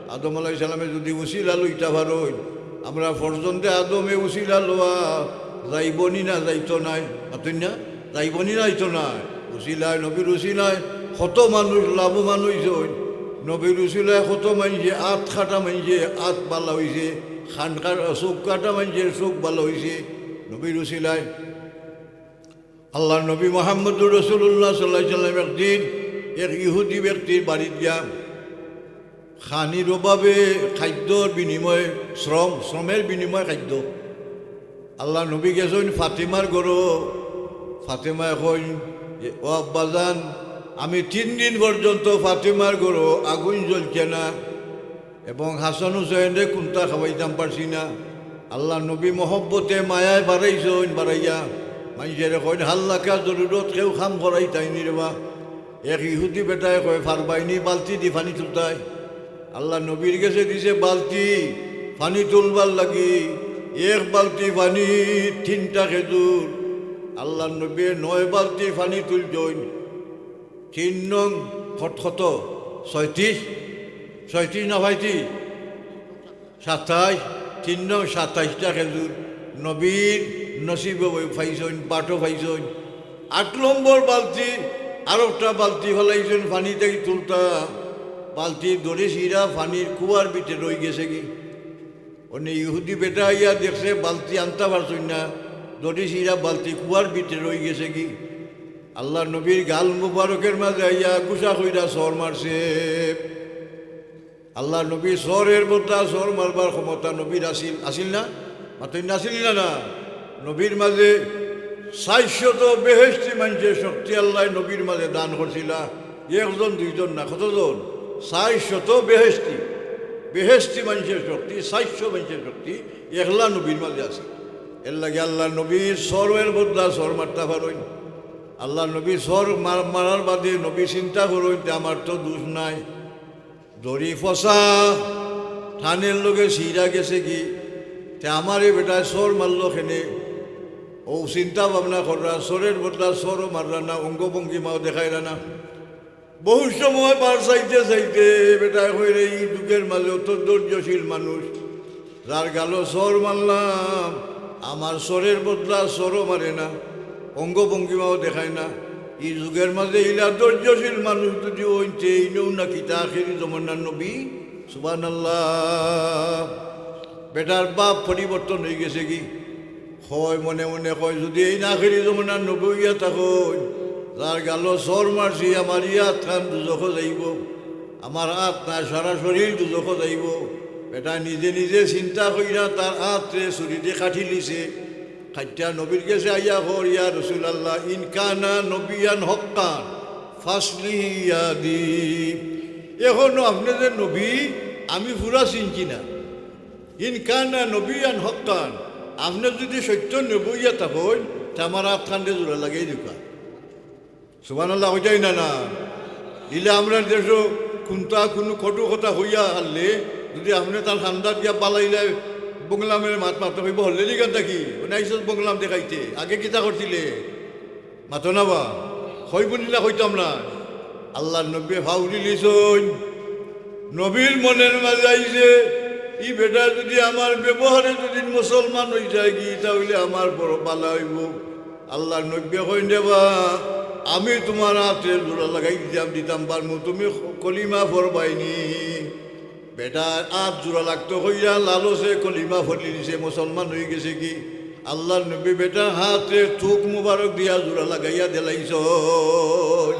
আদম আলাইহিস সালামে যুদি উসিলা লইতা পারইন, আমরা ফরজন্দে আদমে উসিলা লওয়া যাইবো নি না যাইতো নায়? মাতইন না? যাইবো নি না যাইতো নায়? উসিলায়, নবীর উসিলায় কত মানুষ লাভবান অইছইন। নবীর উসিলায় কত মানষে আত কাটা, মানষে আত ভালা অইছে, কান কাটা, চউখ কাটা মানষের চউখ ভালা অইছে নবীর উসিলায়। আল্লাহর নবী মুহাম্মদুর রাসূলুল্লাহ সাল্লাল্লাহু আলাইহি ওয়াসাল্লাম একদিন এক ইহুদি ব্যক্তির বাড়িত গিয়া খানির অভাবে খাদ্যর বিনিময়ে শ্রম, শ্রমের বিনিময়ে খাদ্য। আল্লাহর নবী গেছইন ফাতেমার ঘরো। ফাতেমায় কইন যে, "ও আব্বাজান, আমি তিন দিন পর্যন্ত ফাতেমার ঘরো আগুন জ্বলছে না।" এবং হাসান হুসাইনরে কুন্তা খাওয়াইতাম পারছি না। আল্লাহর নবী মহব্বতে মায়ায় বাড়াইছইন, বাড়াইয়া মানষরে কইন, "হাল্লাকা জরুরত, কেউ কাম করাইতায় নি রেবা।" এক ইহুদি বেটায় কয়, "পারবায় নি, বালতিদি পানি তুলতায়।" আল্লাহর নবীর গেছে দিছে বালতি পানি তুলবার লাগি, এক বালতি পানি, তিনটা খেজুর। আল্লাহর নবীয়ে নয় বালতি পানি তুলছইন। তিন নং কত, কত? ছয়ত্রিশ? ছয়ত্রিশ না পঁয়ত্রিশ? সাতাইশ। তিন নং সাতাইশটা খেজুর নবীর নসিবো পাইছইন, বাটো পাইছইন। আট নম্বর বালতি, আরোকটা বালতি ফালাইছইন পানি থাকি তুলতা, বালতি দড়ি ছিড়া পানির কুয়ার ভিতরে রইগেছেগি। অনে ইহুদি বেটা আইয়া দেখছে বালতি আনতা পারছইন না, দড়ি ছিড়া বালতি কুয়ার ভিতরে রইগেছেগি। আল্লাহর নবীর গাল মুবারকের মাঝে আইয়া গুসা কইরা চড় মারছে। আল্লাহর নবী চড়ের বদলা চড় মারবার ক্ষমতা নবীর আছিল, আছিল না? মাতইন না, আছিল না, না? নবীর মাঝে চাইরশত বেহেশতি মানষের শক্তি আল্লায় নবীর মাঝে দান করছিলা। একজন দুইজন না, কতজন? চাইরশত বেহেশতি, বেহেশতি মানষের শক্তি, চাইরশো মানষের শক্তি একলা নবীর মাঝে আছে। এরলাগি আল্লাহর নবীর চড়ের বদলা চড় মারতা পারইন। আল্লাহর নবী চড় মার-, মারার বাদে নবী চিন্তা করইন, "তে আমার তো দুষ নাই।" দড়ি ফসা টানের লগে ছিড়া গেছেগি, তে আমারে বেটায় চড় মারলো কেনে? অউ চিন্তা ভাবনা কররা, চড়ের বদলা চড়ও মাররা না, অঙ্গভঙ্গিমাও দেখাইরা না। বহু সময় বার চাইতে চাইতে বেটায় কইরে, "ই যুগের মাঝে অত ধৈর্যশীল মানুষ, যার গালো চড় মারলাম, আমার চড়ের বদলা চড়ও মারে না, অঙ্গভঙ্গিমাও দেখায় না। ই যুগের মাঝে ইলা ধৈর্যশীল মানুষ যুদি অইন তে ইনও না কিতা আখেরি জমানার নবী?" সুবহানাল্লাহ। বেটার ভাব পরিবর্তন অইগেছেগি। কয়, মনে মনে কয়, "যুদি এইন আখেরি জমানার নবী অইয়া থাকইন, যার গালো চড় মারছি, আমার ই আতখান দুজখো যাইবো, আমার আত না, সারা শরীর দুজখো যাইবো।" বেটায় নিজে নিজে চিন্তা কইরা তার আতরে ছুরিদি কাটিলিছে। কাটিয়া নবীর গেছে আইয়া কর, "ইয়া রাসূলুল্লাহ, ইন কানা নবিয়ান হাক্কান ফাসলিহি ইয়াদি।" এখনো আপনে যে নবী, আমি পুরা চিনছি না। ইন কানা নবিয়ান হাক্কান, আপনে যুদি সত্য নবী অইয়া থাকইন, তে আমার আতখানরে জোড়া লাগাই দেউক্কা। সুবহানাল্লাহ কইতায় না, না? ইলা আমরার দেশো কুন্তা কুনু কটু কথা কইয়া হারলে, যুদি আপনে তার কান্দাত গিয়া বালাইলে, "বংলামে মাত মাত কইবো, হরলে নি কান্তা কি? অনে আইছস বংলাম দেখাইতে, আগে কিতা করছিলে?" মাতো না বা, কইবো নি না কইতাম না? আল্লাহর নবীয়ে ফাউলিলিছইন। নবীর মনের মাঝে আইছে, "ই বেটা যুদি আমার ব্যবহারে যুদি মুসলমান অইযায়গি, তা অইলে আমার বড় ভালা অইবো।" আল্লাহর নবীয়ে কইন, "রে বা, আমি তুমার আতরে জোড়া লাগাই দিতাম, দিতাম পারমু, তুমি কলিমা পড়বায় নি।" বেটার আত জোড়া লাগতো কইয়া লালচে কলিমা পড়িলিছে, মুসলমান অইগেছেগি। আল্লার নবী বেটার হাতরে থুক মুবারক দিয়া জোড়া লাগাইয়া দিলাইছইন।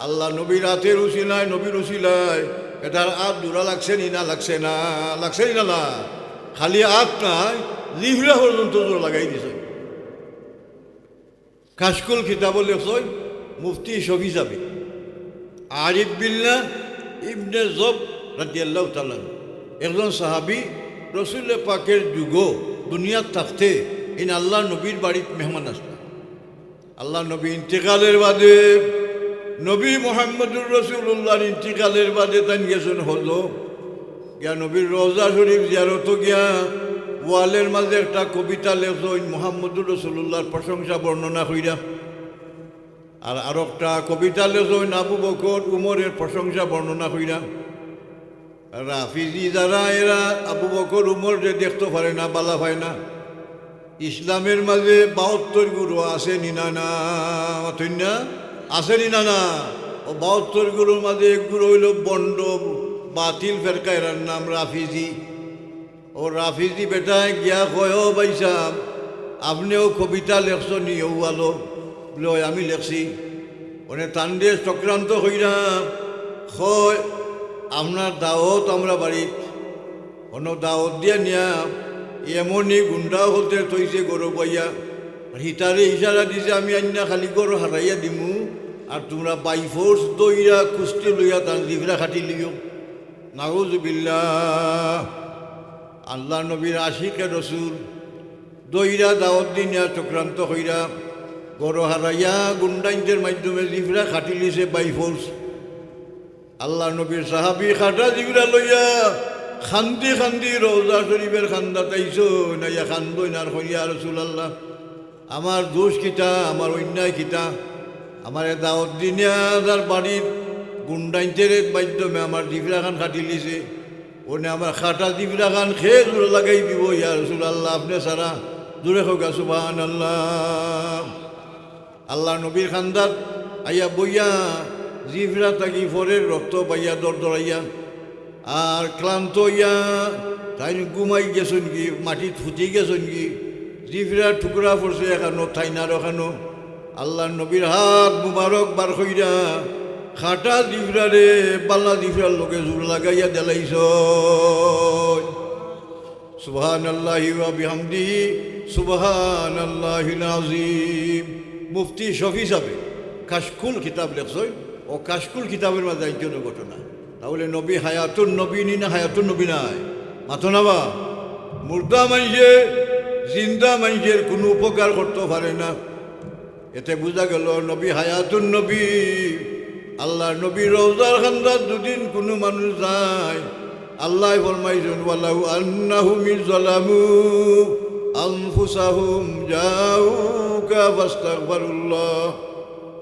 আল্লার নবীর হাতর উছিলায়, নবীর উছিলায় বেটার হাত জোড়া লাগছে নি না, লাগছে না, লাগছে নি না, না? খালি হাত নায়, জিফরা পর্যন্ত জোড়া লাগাই দিছইন। কাশকুল কিতাবো লেখছইন মুফতি শফি সাবে, আরিফ বিল্লাহ ইবনে জব রাদিয়াল্লাহু তাআলা আনহু, একজন সাহাবী, রসুলে পাকের যুগো দুনিয়াত থাকতে ইন আল্লার নবীর বাড়িত মেহমান আছলা। আল্লার নবী ইন্তিকালের বাদে, নবী মুহাম্মদুর রাসূলুল্লাহর ইন্তিকালের বাদে তাইন গেছইন হজো, গিয়া নবীর রওজা শরীফ জিয়ারতো গিয়া ওয়ালের মাঝে একটা কবিতা লেখছইন মুহাম্মদুর রাসূলুল্লাহর প্রশংসা বর্ণনা কইরা। আর আরোকটা কবিতা লেখছইন আবু বকর উমরের প্রশংসা বর্ণনা কইরা। রাফিজি যারা, এরা আবু বকর উমররে দেখতো পারে না, বালা পায় না। ইসলামের মাঝে বাহাত্তর গুরু আছে নি না, না? মাতইন না? আছে নি না, না? ও বাহাত্তর গুরুর মাঝে এক গুরু অইলো ভন্ড, বাতিল ফেরকা, এরার নাম রাফিজি। ও রাফিজি বেটায় গিয়া কয়, "ও ভাইসাব, আপনেও কবিতা লেখছইন নি অউ ওয়ালো?" বলে, "অয়, আমি লেখছি।" অনে তানরে চক্রান্ত কইরা কয়, "আপনার দাওত আমরার বাড়িত, অনো দাওত দিয়া নিয়া এমনই গুন্ডা অকলতে থইছে ঘরো বইয়া, আর হিতারে ইশারা দিছে, আমি আইন্না খালি ঘরো হারাইয়া দিমু, আর তুমরা by force দইরা কুস্তি লইয়া তান জিফরা কাটিলিও।" নাউজুবিল্লাহ। আল্লার নবীর আশিকে রসুল দইরা দাওত দি নিয়া চক্রান্ত কইরা ঘরো হারাইয়া গুন্ডাইন্তর মাধ্যমে জিফরা কাটিলিছে by force। আল্লার নবীর সাহাবী কাটা জিফরা লইয়া কান্দি কান্দি রওজা শরীফের কান্দাত আইছইন, আইয়া কান্দইন আর কইন, "ইয়া রাসূলুল্লাহ, আমার দোষ কিতা, আমার অন্যায় কিতা? আমারে দাওত দি নিয়া যার বাড়িত গুন্ডাইন্তর মাধ্যমে আমার জিফরাখান কাটিলিছে। অনে আমার কাটা জিফরাখান কে জোড়া লাগাই দিবো, ইয়া রাসূলুল্লাহ, আপনে ছাড়া?" জোরে কউক্কা, সুবহানাল্লাহ। আল্লার নবীর কান্দাত আইয়া বইয়া জিফরা থাকি পরের রক্ত পাইয়া দরদরাইয়া আর ক্লান্ত অইয়া তাইন ঘুমাই গেছইনগি, মাটিত ফুতি গেছইনগি। জিফরার টুকরা পড়ছে এখানো, থাইন আর ওখানো। আল্লার নবীর হাত মুবারক বার কইরা কাটা জিফরারে বালা জিফরার লগে জোড়া লাগাইয়া দিলাইছইন। সুবহানাল্লাহি ওয়া বিহামদিহি, সুবহানাল্লাহিল আযীম। মুফতি শফি সাবে কাশকুল কিতাব লেখছইন, ও কাশকুল কিতাবের মাঝে আইছে অনো ঘটনা। তাহলে নবী হায়াতুন নবী নি না হায়াতুন নবী নায়? মাতো না বা? মুর্দা মানষে জিন্দা মানষর কুনু উপকার করতো পারে না। এতে বুঝা গেল নবী হায়াতুন নবী। আল্লার নবীর রওজার কান্দাত দুদিন কুনু মানুষ যায়, আল্লায় ফরমাইছইন, "ওয়ালাউ আন্নাহুম ইয যালামু আনফুসাহুম জাউকা ফাস্তাগফারুল্লাহ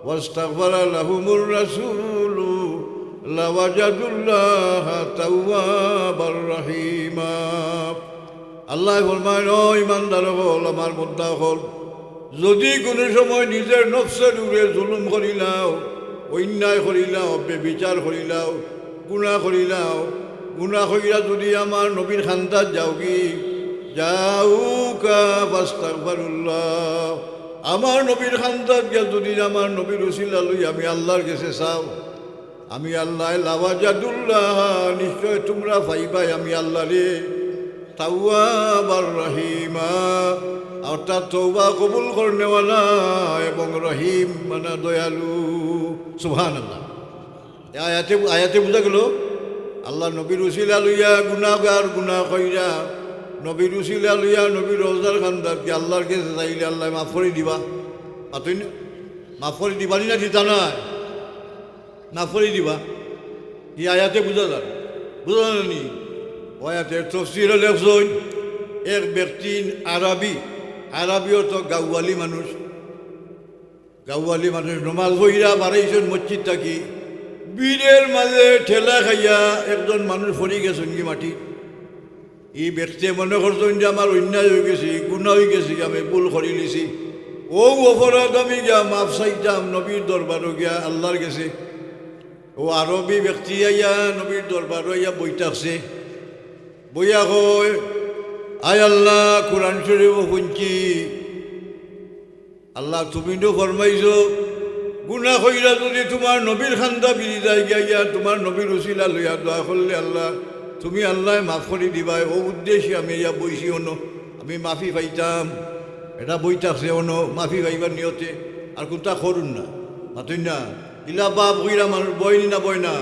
ওয়াস্তাগফারা লাহুমুর রাসূলু লাওয়াজাদুল্লাহা তাওয়াবার রাহিমা।" আল্লায় ফরমাইন, "ও ইমানদার অকল, আমার বন্দা অকল, যুদি কুনু সময় নিজর নফসর উপরে জুলুম করিলাও, অন্যায় করিলাও, বেবিচার করিলাও, গুনা করিলাও, গুনা করিয়া যুদি আমার নবীর কান্দাত যাওগি, জাউকা ফাস্তাগফারুল্লাহ, আমার নবীর কান্দাত গিয়া যুদি আমার নবীর উসিলা লইয়া আমি আল্লার গেছে চাও, আমি আল্লায় লাওয়াজাদুল্লাহ, নিশ্চয় তুমরা পাইবায় আমি আল্লারে, তাওয়াবার রাহিমা, অর্থাৎ তওবা কবুল করনেওয়ালা এবং রহিম, মানে দয়ালু।" সুবহানাল্লাহ। এই আয়াতে, আয়াতে বুঝা গেল, আল্লার নবীর উসিলা লইয়া গুনাগার গুনা কইরা, নবীর উসিলা লইয়া নবীর রওজার কান্দাত গিয়া আল্লার গেছে চাইলে আল্লায় মাফ করি দিবা। মাতইন না? মাফ করি দিবা নি না দিতা নায়? না পড়ি দিবা। ই আয়াতে বুঝা যায়, বুঝা যায় নি? ও আয়াতের তফসিরও লেখছইন, এক ব্যক্তি আরবি, আরবি অর্থ গাঁওয়ালি মানুষ, গাঁওয়ালি মানুষ নমাজ পড়িয়া বারইছইন মসজিদ থাকি, ভিড়র মাঝে ঠেলা খাইয়া একজন মানুষ পড়ি গেছইন গি মাটি। ই ব্যক্তিয়ে মনে করছইন যে আমার অন্যায় অইগেছে, গুনা অইগেছে, আমি ভুল করিলিছি। অউ অপরাধ আমি গিয়া মাফ চাইতাম নবীর দরবারো গিয়া আল্লার গেছে। অউ আরবি ব্যক্তি আইয়া নবীর দরবারো আইয়া বই থাকছে। বইয়া কয়, আয় আল্লাহ, কুরআন শরীফো হুনছি, আল্লাহ তুমি তো ফরমাইছো, গুনা কইরা যুদি তুমার নবীর কান্দা ফিরি যায়গি, ইয়া তুমার নবীর উসিলা লইয়া দোয়া করলে আল্লাহ, তুমি আল্লায় মাফ করি দিবায়। অউ উদ্দেশ্যে আমি ইয়া বইছি অনো, আমি মাফি পাইতাম। এটা বই থাকছে অনো, মাফি পাইবার নিয়তে। আর কুনতা করুন না, মাতইন না। ইলা বাপ কইরা মানুষ বয় নি না বয় না,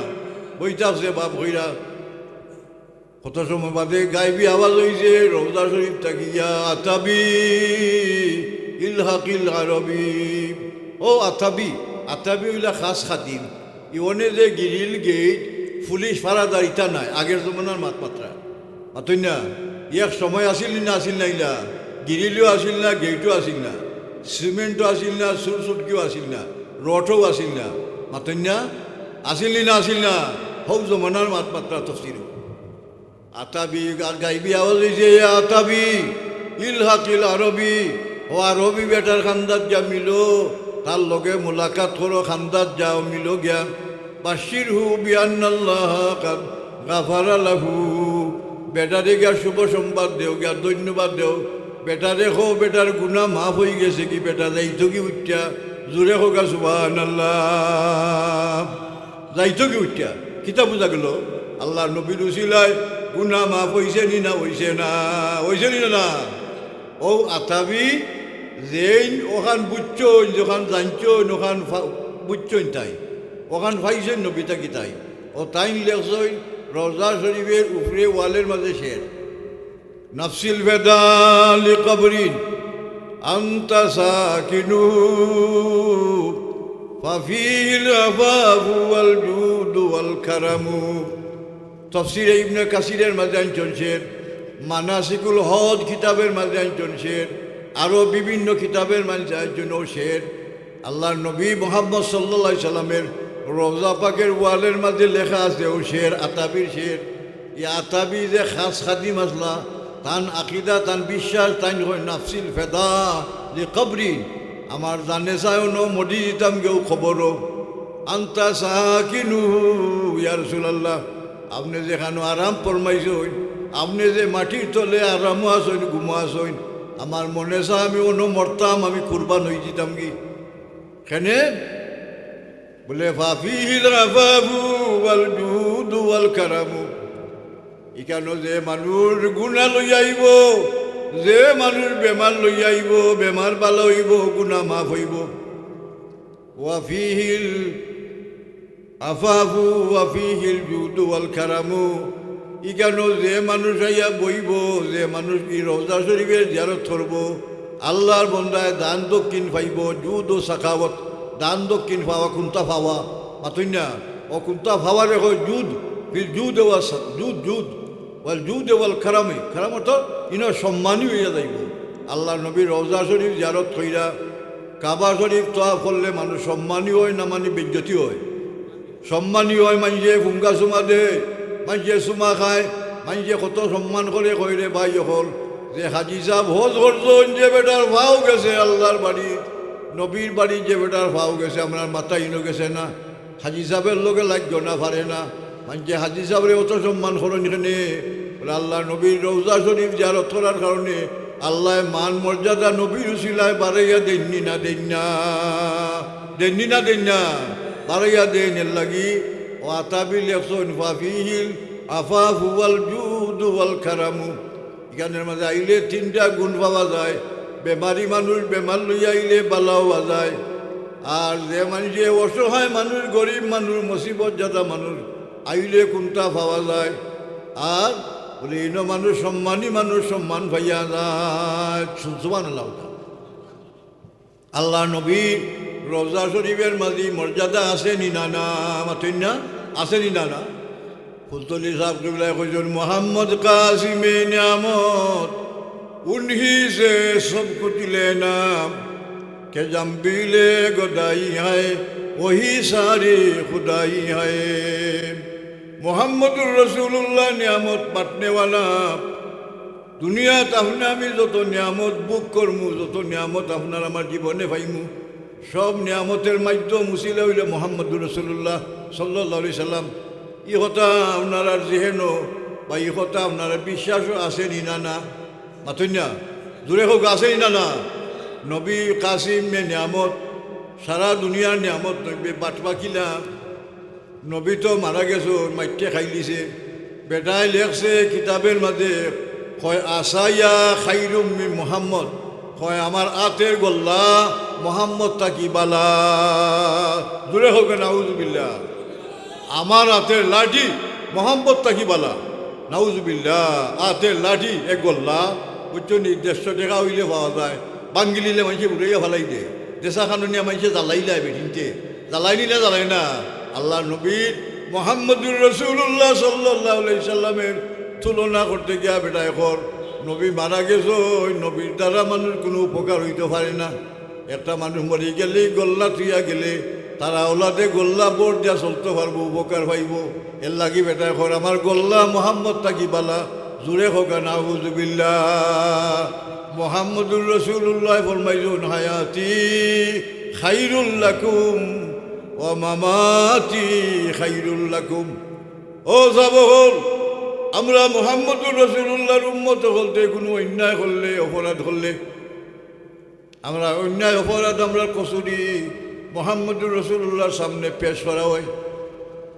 বই থাকছে বাপ কইরা। কত সময় বাদে গাইবি আওয়াজ অইছে রওজা শরীফ থাকি, "ইয়া আতাবি, ইলহাকিল আরবি।" ও আতাবি, আতাবি অইলা খাস খাদিম। ই অনে যে গিরিল গেইট, পুলিশ ফারাদার ইতা নায়, আগের জমানার মাত মাতরা। মাতইন না, এক সময় আছিল নি না আছিল না ইলা? গিরিলও আছিল না, গেইটও আছিল না, সিমেন্টও আছিল না, সুরসুটকিও আছিল না, রডও আছিল না। মাতইন না, আছিল নি না আছিল না? হউ জমানার মাত মাতরা তফসিরও। আতাবি, আর গাইবি আওয়াজ অইছে, "ইয়া আতাবি, ইলহাকিল আরবি, ও আরবি বেটার কান্দাত গিয়া মিলো, তার লগে মুলাকাত করো, কান্দাত যাও, মিলো গিয়া। বাশশিরহু বিআন্নাল্লাহা কাদ গাফারা লাহু।" বেটারে গিয়া শুভ সংবাদ দেও, গিয়া ধন্যবাদ দেও। বেটারে কও, বেটার গুনা মাফ অইগেছে গি, বেটা যাইতোগি উঠিয়া। জুরে কউক্কা সুবহানাল্লাহ। যাইতোগি উঠিয়া। কিতা বুঝা গেলো? আল্লার নবীর উসিলায় গুনা মাফ অইছে নি না অইছে না? অইছে নি না, না? অউ আতাবি যেইন অখান বুঝছইন, যেখান জানছইন, অখান ফা-, বুঝছইন তাইন, অখান পাইছইন নবী থাকি তাইন। অউ তাইন লেখছইন রওজা শরীফের উপরে ওয়ালের মাঝে শের, "নাফসিল ফেদা লিকবরিন আনতা সাকিনুহু ফাফিহিল আফাফু ওয়াল জুদু ওয়াল কারামু।" তফসিরে ইবনে কাসিরের মাঝে আনছইন শের, মানাসিকুল হজ কিতাবের মাঝে আনছইন শের, আরো বিভিন্ন কিতাবের মাঝে আনছইন অউ শের। আল্লার নবী মুহাম্মদ সাল্লাল্লাহু আলাইহি সাল্লামের রওজা পাকের ওয়ালের মাঝে লেখা আছে অউ শের, আতাবির শের। ই আতাবি যে খাস খাদিম আছলা, তান আকিদা, তান বিশ্বাস, তাইন কইন, "নাফসিল ফেদা লিকবরি, আমার জানে চায় অনো মরি যিতাম গি অউ কবরো।" আনতা সাকিনুহু, ইয়া রাসুলাল্লাহ, আপনে যেখানো আরাম ফরমাইছইন, আপনে যে মাটির তলে আরামো আছইন, ঘুমো আছইন, আমার মনে চায় আমি অনো মরতাম, আমি কুরবান অই যিতাম গি। কেনে? বুলে, "ফাফিহিল আফাফু ওয়াল জুদু ওয়াল কারামু।" ইখানো যে মানুষ গুনা লইয়া আইবো, যে মানুষ বেমার লইয়া আইবো, বেমার ভালা অইবো, গুনা মাফ অইবো। ওয়াফিহিল আফাফু ওয়াফিহিল জুদু ওয়াল কারামু। ইখানো যে মানুষ আইয়া বইবো, যে মানুষ ই রওজা শরীফের জিয়ারত করবো, আল্লার বন্দায় দান দক্ষিণ পাইবো, জুদ ও সাখাওয়াত, দান দক্ষিণ পাওয়া, কুন্তা পাওয়া, মাতইন না, অউ কুন্তা পাওয়ারে কয় জুদ, ফিল জুদ ওয়া সা-, জুদ, জুদ, ওয়াল জুদ ওয়াল কারামি, কারাম অর্থ ইনো সম্মানী অইয়া যাইবো। আল্লার নবীর রওজা শরীফ জিয়ারত কইরা, কাবা শরীফ তওয়াফ করলে মানুষ সম্মানী অয় না মানে বেইজ্জতি অয়? সম্মানী অয়, মানষে ফুঙ্গা চুমা দেয়, মানষে চুমা খায়, মানষে কত সম্মান করে। কয় রে ভাই অকল, যে হাজি সাব হজ করছইন, যে বেটার পাও গেছে আল্লার বাড়িত, নবীর বাড়িত যে বেটার পাও গেছে, আমরার মাথা ইনো গেছে না, হাজি সাবর লগে লাগিও না, পারে না। মানষে হাজি সাবরে অত সম্মান করইন কেনে? বুলে, আল্লার নবীর রওজা শরীফ জিয়ারত করার কারণে আল্লায় মান মর্যাদা নবীর উসিলায় বাড়াইয়া দেইন নি না, দেইন না, দেইন নি না, দেইন না, বাড়াইয়া দেইন। এরলাগি অউ আতাবি লেখছইন, "ফাফিহিল আফাফু ওয়াল জুদু ওয়াল কারামু।" ইখানর মাঝে আইলে তিনটা গুণ পাওয়া যায়। বেমারি মানুষ বেমার লইয়া আইলে ভালা অওয়া যায়। আর যে মানষে অসহায় মানুষ, গরিব মানুষ, মুসিবত জাদা মানুষ আইলে কুন্তা পাওয়া যায়। আর বুলে, ইনো মানুষ সম্মানী মানুষ সম্মান পাইয়া যায়। সু-, সুবহানাল্লাহ। আল্লার নবীর রওজা শরীফের মাঝে মর্যাদা আছে নি না, না? মাতইন না, আছে নি না, না? ফুলতলি সাব কিবলায় কইছইন, "মোহাম্মদ কাসিমে নিয়ামত, উনহি সে সব কুছ লেনা, কে জম্বিলে গদাই হায়, ওহি সারি খুদাই হায়।" মোহাম্মদুর রাসুলুল্লাহ নিয়ামত বাটনেওয়ালা। দুনিয়াত আপনে আমি যত নিয়ামত ভোগ করমু, যত নিয়ামত আপনার আমার জীবনে পাইমু, সব নিয়ামতের মাধ্যম উসিলা অইলে মোহাম্মদুর রাসুলুল্লাহ সাল্লাল্লাহু আলাইহি সাল্লাম। ই কথা আপনারার জেহেনো বা ই কথা আপনারার বিশ্বাসও আছে নি না, না? মাতইন না, জোরে কউক্কা, আছে নি না? না, নবী কাসিমে নিয়ামত, সারা দুনিয়ার নিয়ামত, নবী বাটপাখিলা। নবী তো মারা গেছইন, মাইট্টে খাইলিছে। বেটায় লেখছে কিতাবর মাঝে, কয়, "আসায়া খাইরুম মিন মুহাম্মদ", কয়, "আমার আতের গল্লা মুহাম্মদ থাকি বালা।" জোরে কউক্কা, নাউজুবিল্লাহ। আমার আতের লাঠি মুহাম্মদ থাকি বালা। নাউজুবিল্লাহ, আতের লাঠি এক গল্লা, বুঝছো নি, দেড়শো টেকা অইলে পাওয়া যায়, ভাঙ্গিলিলে মানষে উড়াইয়া ফালাই দেয়, দেশা খানো নিয়া মানষে জ্বালাইলায় বেটিন্তে, জ্বালাই নি না, জ্বালায় না। আল্লার নবীর মুহাম্মদুর রাসূলুল্লাহ সাল্লাল্লাহু আলাইহি সাল্লামর তুলনা করতে গিয়া বেটায় কর, নবী মারা গেছইন, নবীর দ্বারা মানুষ কুনু উপকার অইতো পারে না। একটা মানুষ মরি গেলে, গল্লা থুইয়া গেলে, তার আওলাদে গল্লা ভর দিয়া চলতো পারবো, উপকার পাইবো। এরলাগি বেটায় কর, "আমার গল্লা মুহাম্মদ থাকি বালা।" জোরে কউক্কা, নাউজুবিল্লাহ। মুহাম্মদুর রাসূলুল্লাহ ফরমাইছইন, "হায়াতি খাইরুল লাকুম ওয়া মামাতি খাইরুল লাকুম।" ও সাহাবা অকল, আমরা মুহাম্মদুর রাসূলুল্লাহর উম্মত অকলতে কুনু অন্যায় করলে, অপরাধ করলে, আমরা অন্যায় অপরাধ, আমরার কসুরি মুহাম্মদুর রাসূলুল্লাহর সামনে পেশ করা অয়।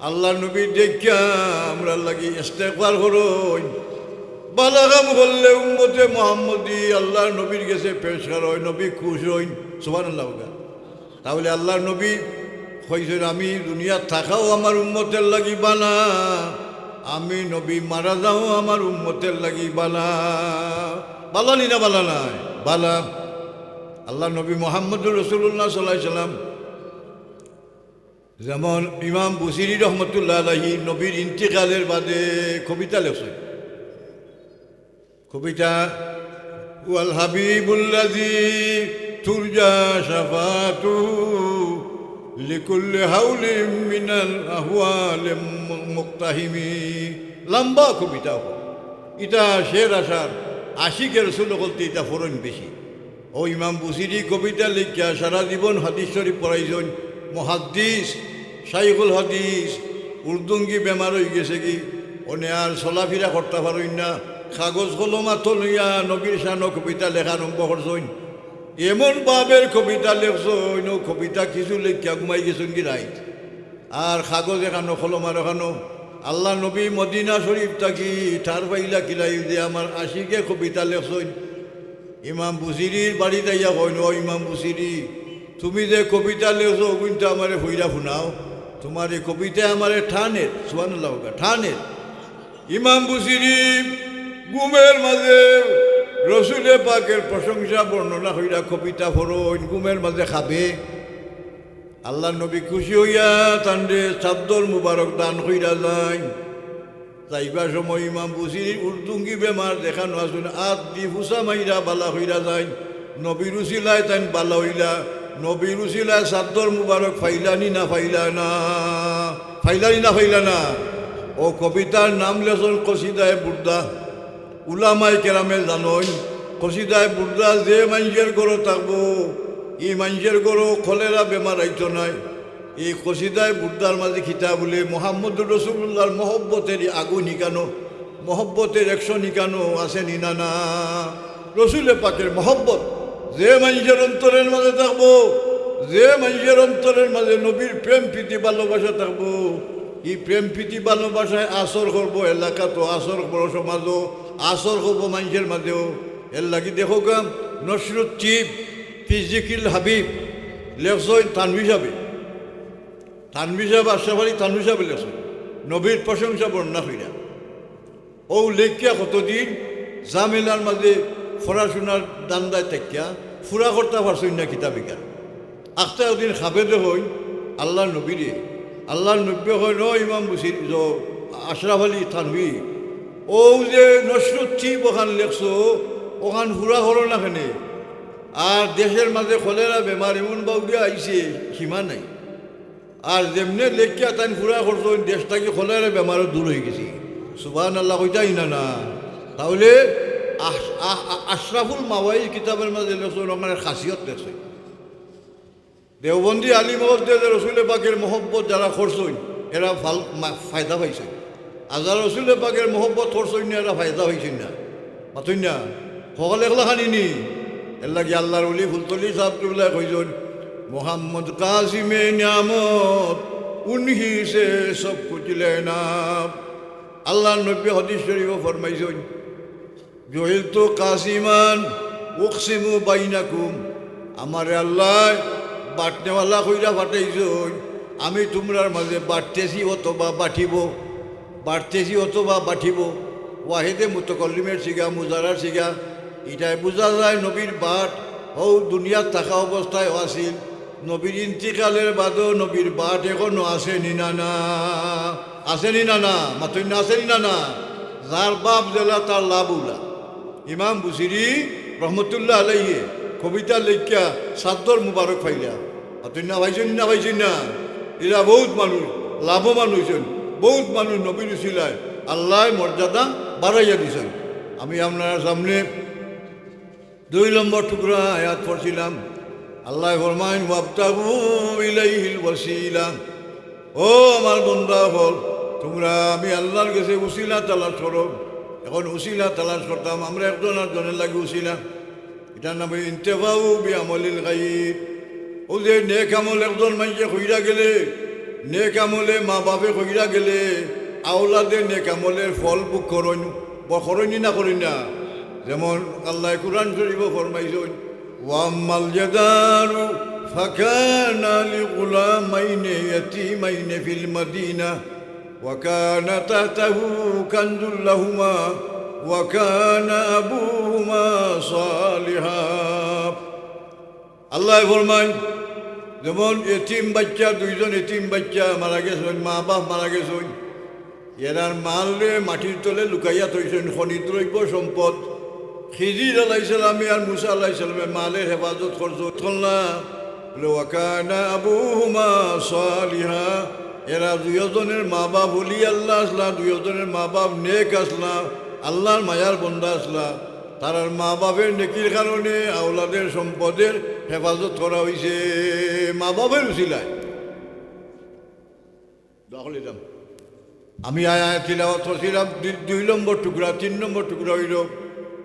আল্লার নবী দেখিয়া আমরার লাগি ইস্তেগফার করইন। বালা কাম করলে উম্মতে মুহাম্মদী আল্লার নবীর গেছে পেশ করা অয়, নবী খুশ অইন। সুবহানাল্লাহ কউক্কা। তাইলে আল্লার নবী কইছইন, "আমি দুনিয়াত থাকাও আমার উম্মতর লাগি বালা, আমি নবী মারা যাওয়াও আমার উম্মতর লাগি বালা।" বালা নি না, বালা নায়? বালা। আল্লার নবী মুহাম্মদুর রাসূলুল্লাহ সাল্লাল্লাহু আলাইহি সাল্লাম, যেমন ইমাম বুসিরি রহমতুল্লাহ আলাইহি নবীর ইন্তিকালর বাদে কবিতা লেখছইন। কবিতা, "ওয়াল হাবিবুল্লাযী তুরজা শাফাআতুহু লিকুল্লি হাউলিম মিনাল আহওয়ালি মু-, মুক্তাহিমি।" লম্বা কবিতা অকল। ইতা শের আশার, আশিকে রসুল অকলতে ইতা ফরইন বেশি। অউ ইমাম বুসিরি কবিতা লেখিয়া সারা জীবন হাদিস শরিফ পড়াইছইন, মুহাদ্দিস, শাইখুল হাদিস, উর্দুঙ্গি বেমার অইগেছেগি, অনে আর চলাফিরা করতা পারইন না। কাগজ কলম আতো লইয়া নবীর শানো কবিতা লেখা আরম্ভ করছইন। এমন বাবের কবিতা লেখছইন, অউ কবিতা কিছু লেখিয়া ঘুমাই গেছইনগি রাইত। আর কাগজ এখানো, কলম আর এখানো। আল্লার নবী মদিনা শরিফ থাকি ঠার পাইলা কিলা যে আমার আশিকে কবিতা লেখছইন। ইমাম বুসিরির বাড়িত আইয়া কইন, "ও ইমাম বুসিরি, তুমি যে কবিতা লেখছো, অগুইন তো আমারে পড়িয়া হুনাও। তুমার ই কবিতায় আমারে টানের।" সুবহানাল্লাহ কউক্কা, টানের। ইমাম বুসিরি ঘুমর মাঝে রসুলে পাকর প্রশংসা বর্ণনা কইরা কবিতা পড়ইন, ঘুমর মাঝে খাবে। আল্লার নবী খুশি অইয়া তানরে চাদ্দর মুবারক দান কইরা যাইন। যাইবার সময় ইমাম বুসিরির উর্দুঙ্গি বেমার যেখানো আছইন, আত দি ফুসা মাইরা বালা কইরা যাইন। নবীর উসিলায় তাইন বালা অইলা, নবীর উসিলায় চাদ্দর মুবারক পাইলা নি না পাইলা না? পাইলা নি না পাইলা না? অউ কবিতার নাম লেখছইন কসিদায়ে বুর্দা। উলামায়ে কেরামে জানইন, কসিদায়ে বুর্দা যে মাইনষর ঘরো থাকবো, ই মাইনষর ঘরো কলেরা বেমার আইতো নায়। ই কসিদায়ে বুর্দার মাঝে কিতা বুলে, মুহাম্মদুর রাসূলুল্লাহর মহব্বতর আগুন হিকানো, মহব্বতর একশন হিকানো আছে নি না? না। রসুলে পাকর মহব্বত যে মাইনষর অন্তরর মাঝে থাকবো, যে মাইনষর অন্তরর মাঝে নবীর প্রেম প্রীতি ভালোবাসা থাকবো, ই প্রেম প্রীতি ভালোবাসায় আসর করবো এলাকাতো, আসর করবো সমাজো, আসর করবো মাইনষর মাঝেও। এরলাগি দেখউক্কা, নশরুত তিব ফি জিকিরিল হাবিব লেখছইন তানভী সাবে। তানভী সাব, আশরাফ আলী থানভী সাবে লেখছইন নবীর প্রশংসা বর্ণনা কইরা। অউ লেখিয়া কতদিন ঝামেলার মাঝে পড়াশুনার ধান্দায় থাকিয়া পুরা করতা পারছইন না কিতাব ইখান। আখতা একদিন খাবে দেখইন আল্লার নবীরে। আল্লার নবীয়ে কইন, "ও ইমাম বুসিরি, জ-, আশরাফ আলী থানভী, অউ যে নশরুত তিব অখান লেখছো, অখান পুরা করো না কেনে? আর দেশর মাঝে কলেরা বেমার এমন বাউরিয়া আইছে, সীমা নাই।" আর যেমনে লেখিয়া তাইন পুরা করছইন, দেশ থাকি কলেরা বেমারও দূর অইগেছে। সুবহানাল্লাহ কইতায় না না? তাইলে আশ-, আ-, আ-, আশরাফুল মাওয়াইজ কিতাবর মাঝে লেখছইন, অখানর খাসিয়ত লেখছইন। দেওবন্দি আলিম অকলতে যে রসুলে পাকর মহব্বত যারা করছইন, এরা ফাল-, মা-, ফায়দা পাইছইন। আর যারা রসুলে পাকর মহব্বত করছইন না, এরা ফায়দা পাইছইন না। মাতইন না? হকল একলা খানি নি। এরলাগি আল্লাহর ওলি ফুলতলি সাব কিবলায় কইছইন, "মোহাম্মদ কাসিমে নিয়ামত, উনহি সে সব কুছ লেনা।" আল্লাহর নবী হাদিস শরীফো ফরমাইছইন, "জুইলতু কাসিমান উকসিমু বাইনাকুম।" আমারে আল্লায় বাটনেওয়ালা কইরা পাঠাইছইন, আমি তুমরার মাঝে বাটতেছি অথবা বাটিবো, বাটতেছি অথবা বাটিবো। ওয়াহিদে মুতাকাল্লিমের সিগা, মুজারার সিগা। ইটায় বুঝা যায় নবীর বাট হউ দুনিয়াত থাকা অবস্থায় আছিল, নবীর ইন্তিকালের বাদেও নবীর বাট এখনো আছে নি না না? আছে নি না না? মাতইন না, আছে নি না না? যার বাপ যেলা তার লাভ উলা। ইমাম বুসিরি রহমতুল্লাহ আলাইহি কবিতা লেখিয়া সাদ্দর মুবারক পাইলা। মাতইন না, পাইছইন না, পাইছইন না? ইলা বউত মানুষ লাভবান অইছইন, বউত মানুষ নবীর উসিলায় আল্লায় মর্যাদা বাড়াইয়া দিছইন। আমি আপনারার সামনে দুই নম্বর টুকরা আয়াত পড়ছিলাম। আল্লায় ফরমাইন, "ওয়াবতাগু ইলাইহিল ওয়াসিলা।" ও আমার বন্দা অকল, তুমরা আমি আল্লাহর গেছে উসিলা তালাশ করো। এখন উসিলা তালাশ করতাম আমরা একজন আরজনের লাগি উসিলা। ইটার নাম অইলো ইন্তেফাউ বি আমলিল গাইর। অউ যে নেক আমল একজন মাইনষে কইরা গেলে, নেক আমলে মা বাপে কইরা গেলে, আওলাদে নেক আমলের ফল ভোগ করইন, ব-, করইন নি না করইন না? যেমন আল্লায় কুরআন শরীফো ফরমাইছইন, "ওয়া আম্মাল জিদারু ফাকানা লিগুলামাইনি ইয়াতীমাইনি ফিল মাদিনা ওয়া কানা তাহতাহু কানজুল লাহুমা ওয়া কানা আবুহুমা সালিহা।" আল্লায় ফরমাইন, যেমন এতিম বাইচ্চা, দুইজন এতিম বাইচ্চা মারা গেছইন, মা বাপ মারা গেছইন, এরার মালরে মাটির তলে লুকাইয়া থইছইন, খনি দ্রব্য সম্পদ। খিজির আলাইহিস সালামে আর মুসা আলাইহিস সালামে মালর হেফাজত করছইন। করলা, বলে, "ওয়া কানা আবুহুমা সালিহা।" এরা দুইজনের মা বাপ ওলি আল্লাহ আছলা, দুইজনের মা বাপ নেক আছলা, আল্লাহর মায়ার বন্দা আছলা। তারার মা বাপের নেকির কারণে আওলাদের সম্পদের হেফাজত করা অইছে। মা বাপের উসিলায়। দোয়া করি যাম। আমি আয়াত তিলাওয়াত করছিলাম দুই, দুই নম্বর টুকরা, তিন নম্বর টুকরা অইলো,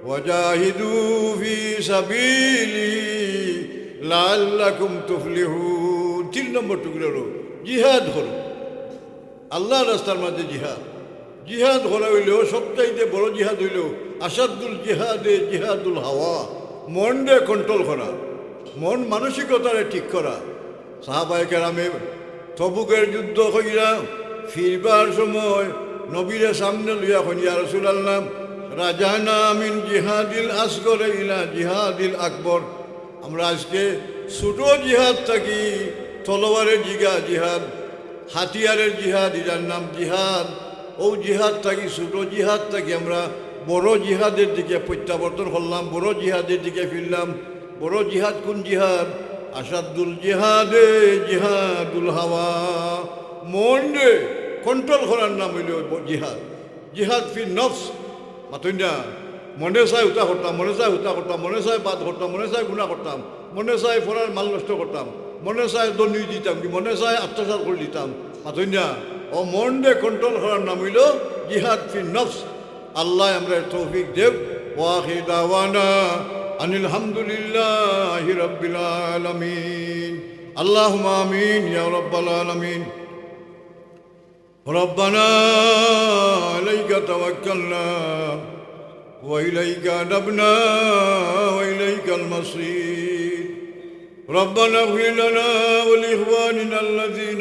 "ওয়াজাহিদু ফি সাবিলি লাআল্লাকুম তুফলিহুন।" তিন নম্বর টুকরা অইলো, জিহাদ করো। আল্লাহর রাস্তার মাঝে জিহাদ। জিহাদ করা অইলো সবচাইতে বড় জিহাদ অইলো আশাদ্দুল জিহাদে জিহাদুল হাওয়া, মনরে control করা, মন মানসিকতারে ঠিক করা। সাহাবায়ে কেরামে তবুকের যুদ্ধ কইরা ফিরবার সময় নবীরে সামনে লইয়া কইন, "ইয়া রাসূলুল্লাহ, রাজানা মিন জিহাদিল আসগরে ইলা জিহাদিল আকবর।" আমরা আজকে ছোট জিহাদ থাকি, তলোয়ারের জিগা জিহাদ, হাতিয়ারের জিহাদ, ইটার নাম জিহাদ। অউ জিহাদ থাকি, ছোট জিহাদ থাকি আমরা বড় জিহাদের দিকে প্রত্যাবর্তন করলাম, বড় জিহাদের দিকে ফিরলাম। বড় জিহাদ কোন জিহাদ? আশাদ্দুল জিহাদে জিহাদুল হাওয়া। মনরে control করার নাম অইলো ব-, জিহাদ। জিহাদ ফি নফস। মাতইন না, মনে চায় উতা করতাম, মনে চায় উতা করতাম, মনে চায় বাদ করতাম, মনে চায় গুনা করতাম, মনে চায় ফরার মাল নষ্ট করতাম, মনে চায় দনি দিতাম, কি মনে চায় আত্মসাৎ করি দিতাম। মাতইন না, অউ মনরে control করার নাম অইলো জিহাদ ফি নফস। আল্লায় আমরারে তৌফিক দেউক। ওয়া আখির দাওয়ানা আনিল হামদুলিল্লাহি রাব্বিল আলামিন। আল্লাহুম্মা আমিন ইয়া রাব্বাল আলামিন। ربنا عليك توكلنا وإليك أنبنا وإليك المصير. ربنا اغفر لنا ولإخواننا الذين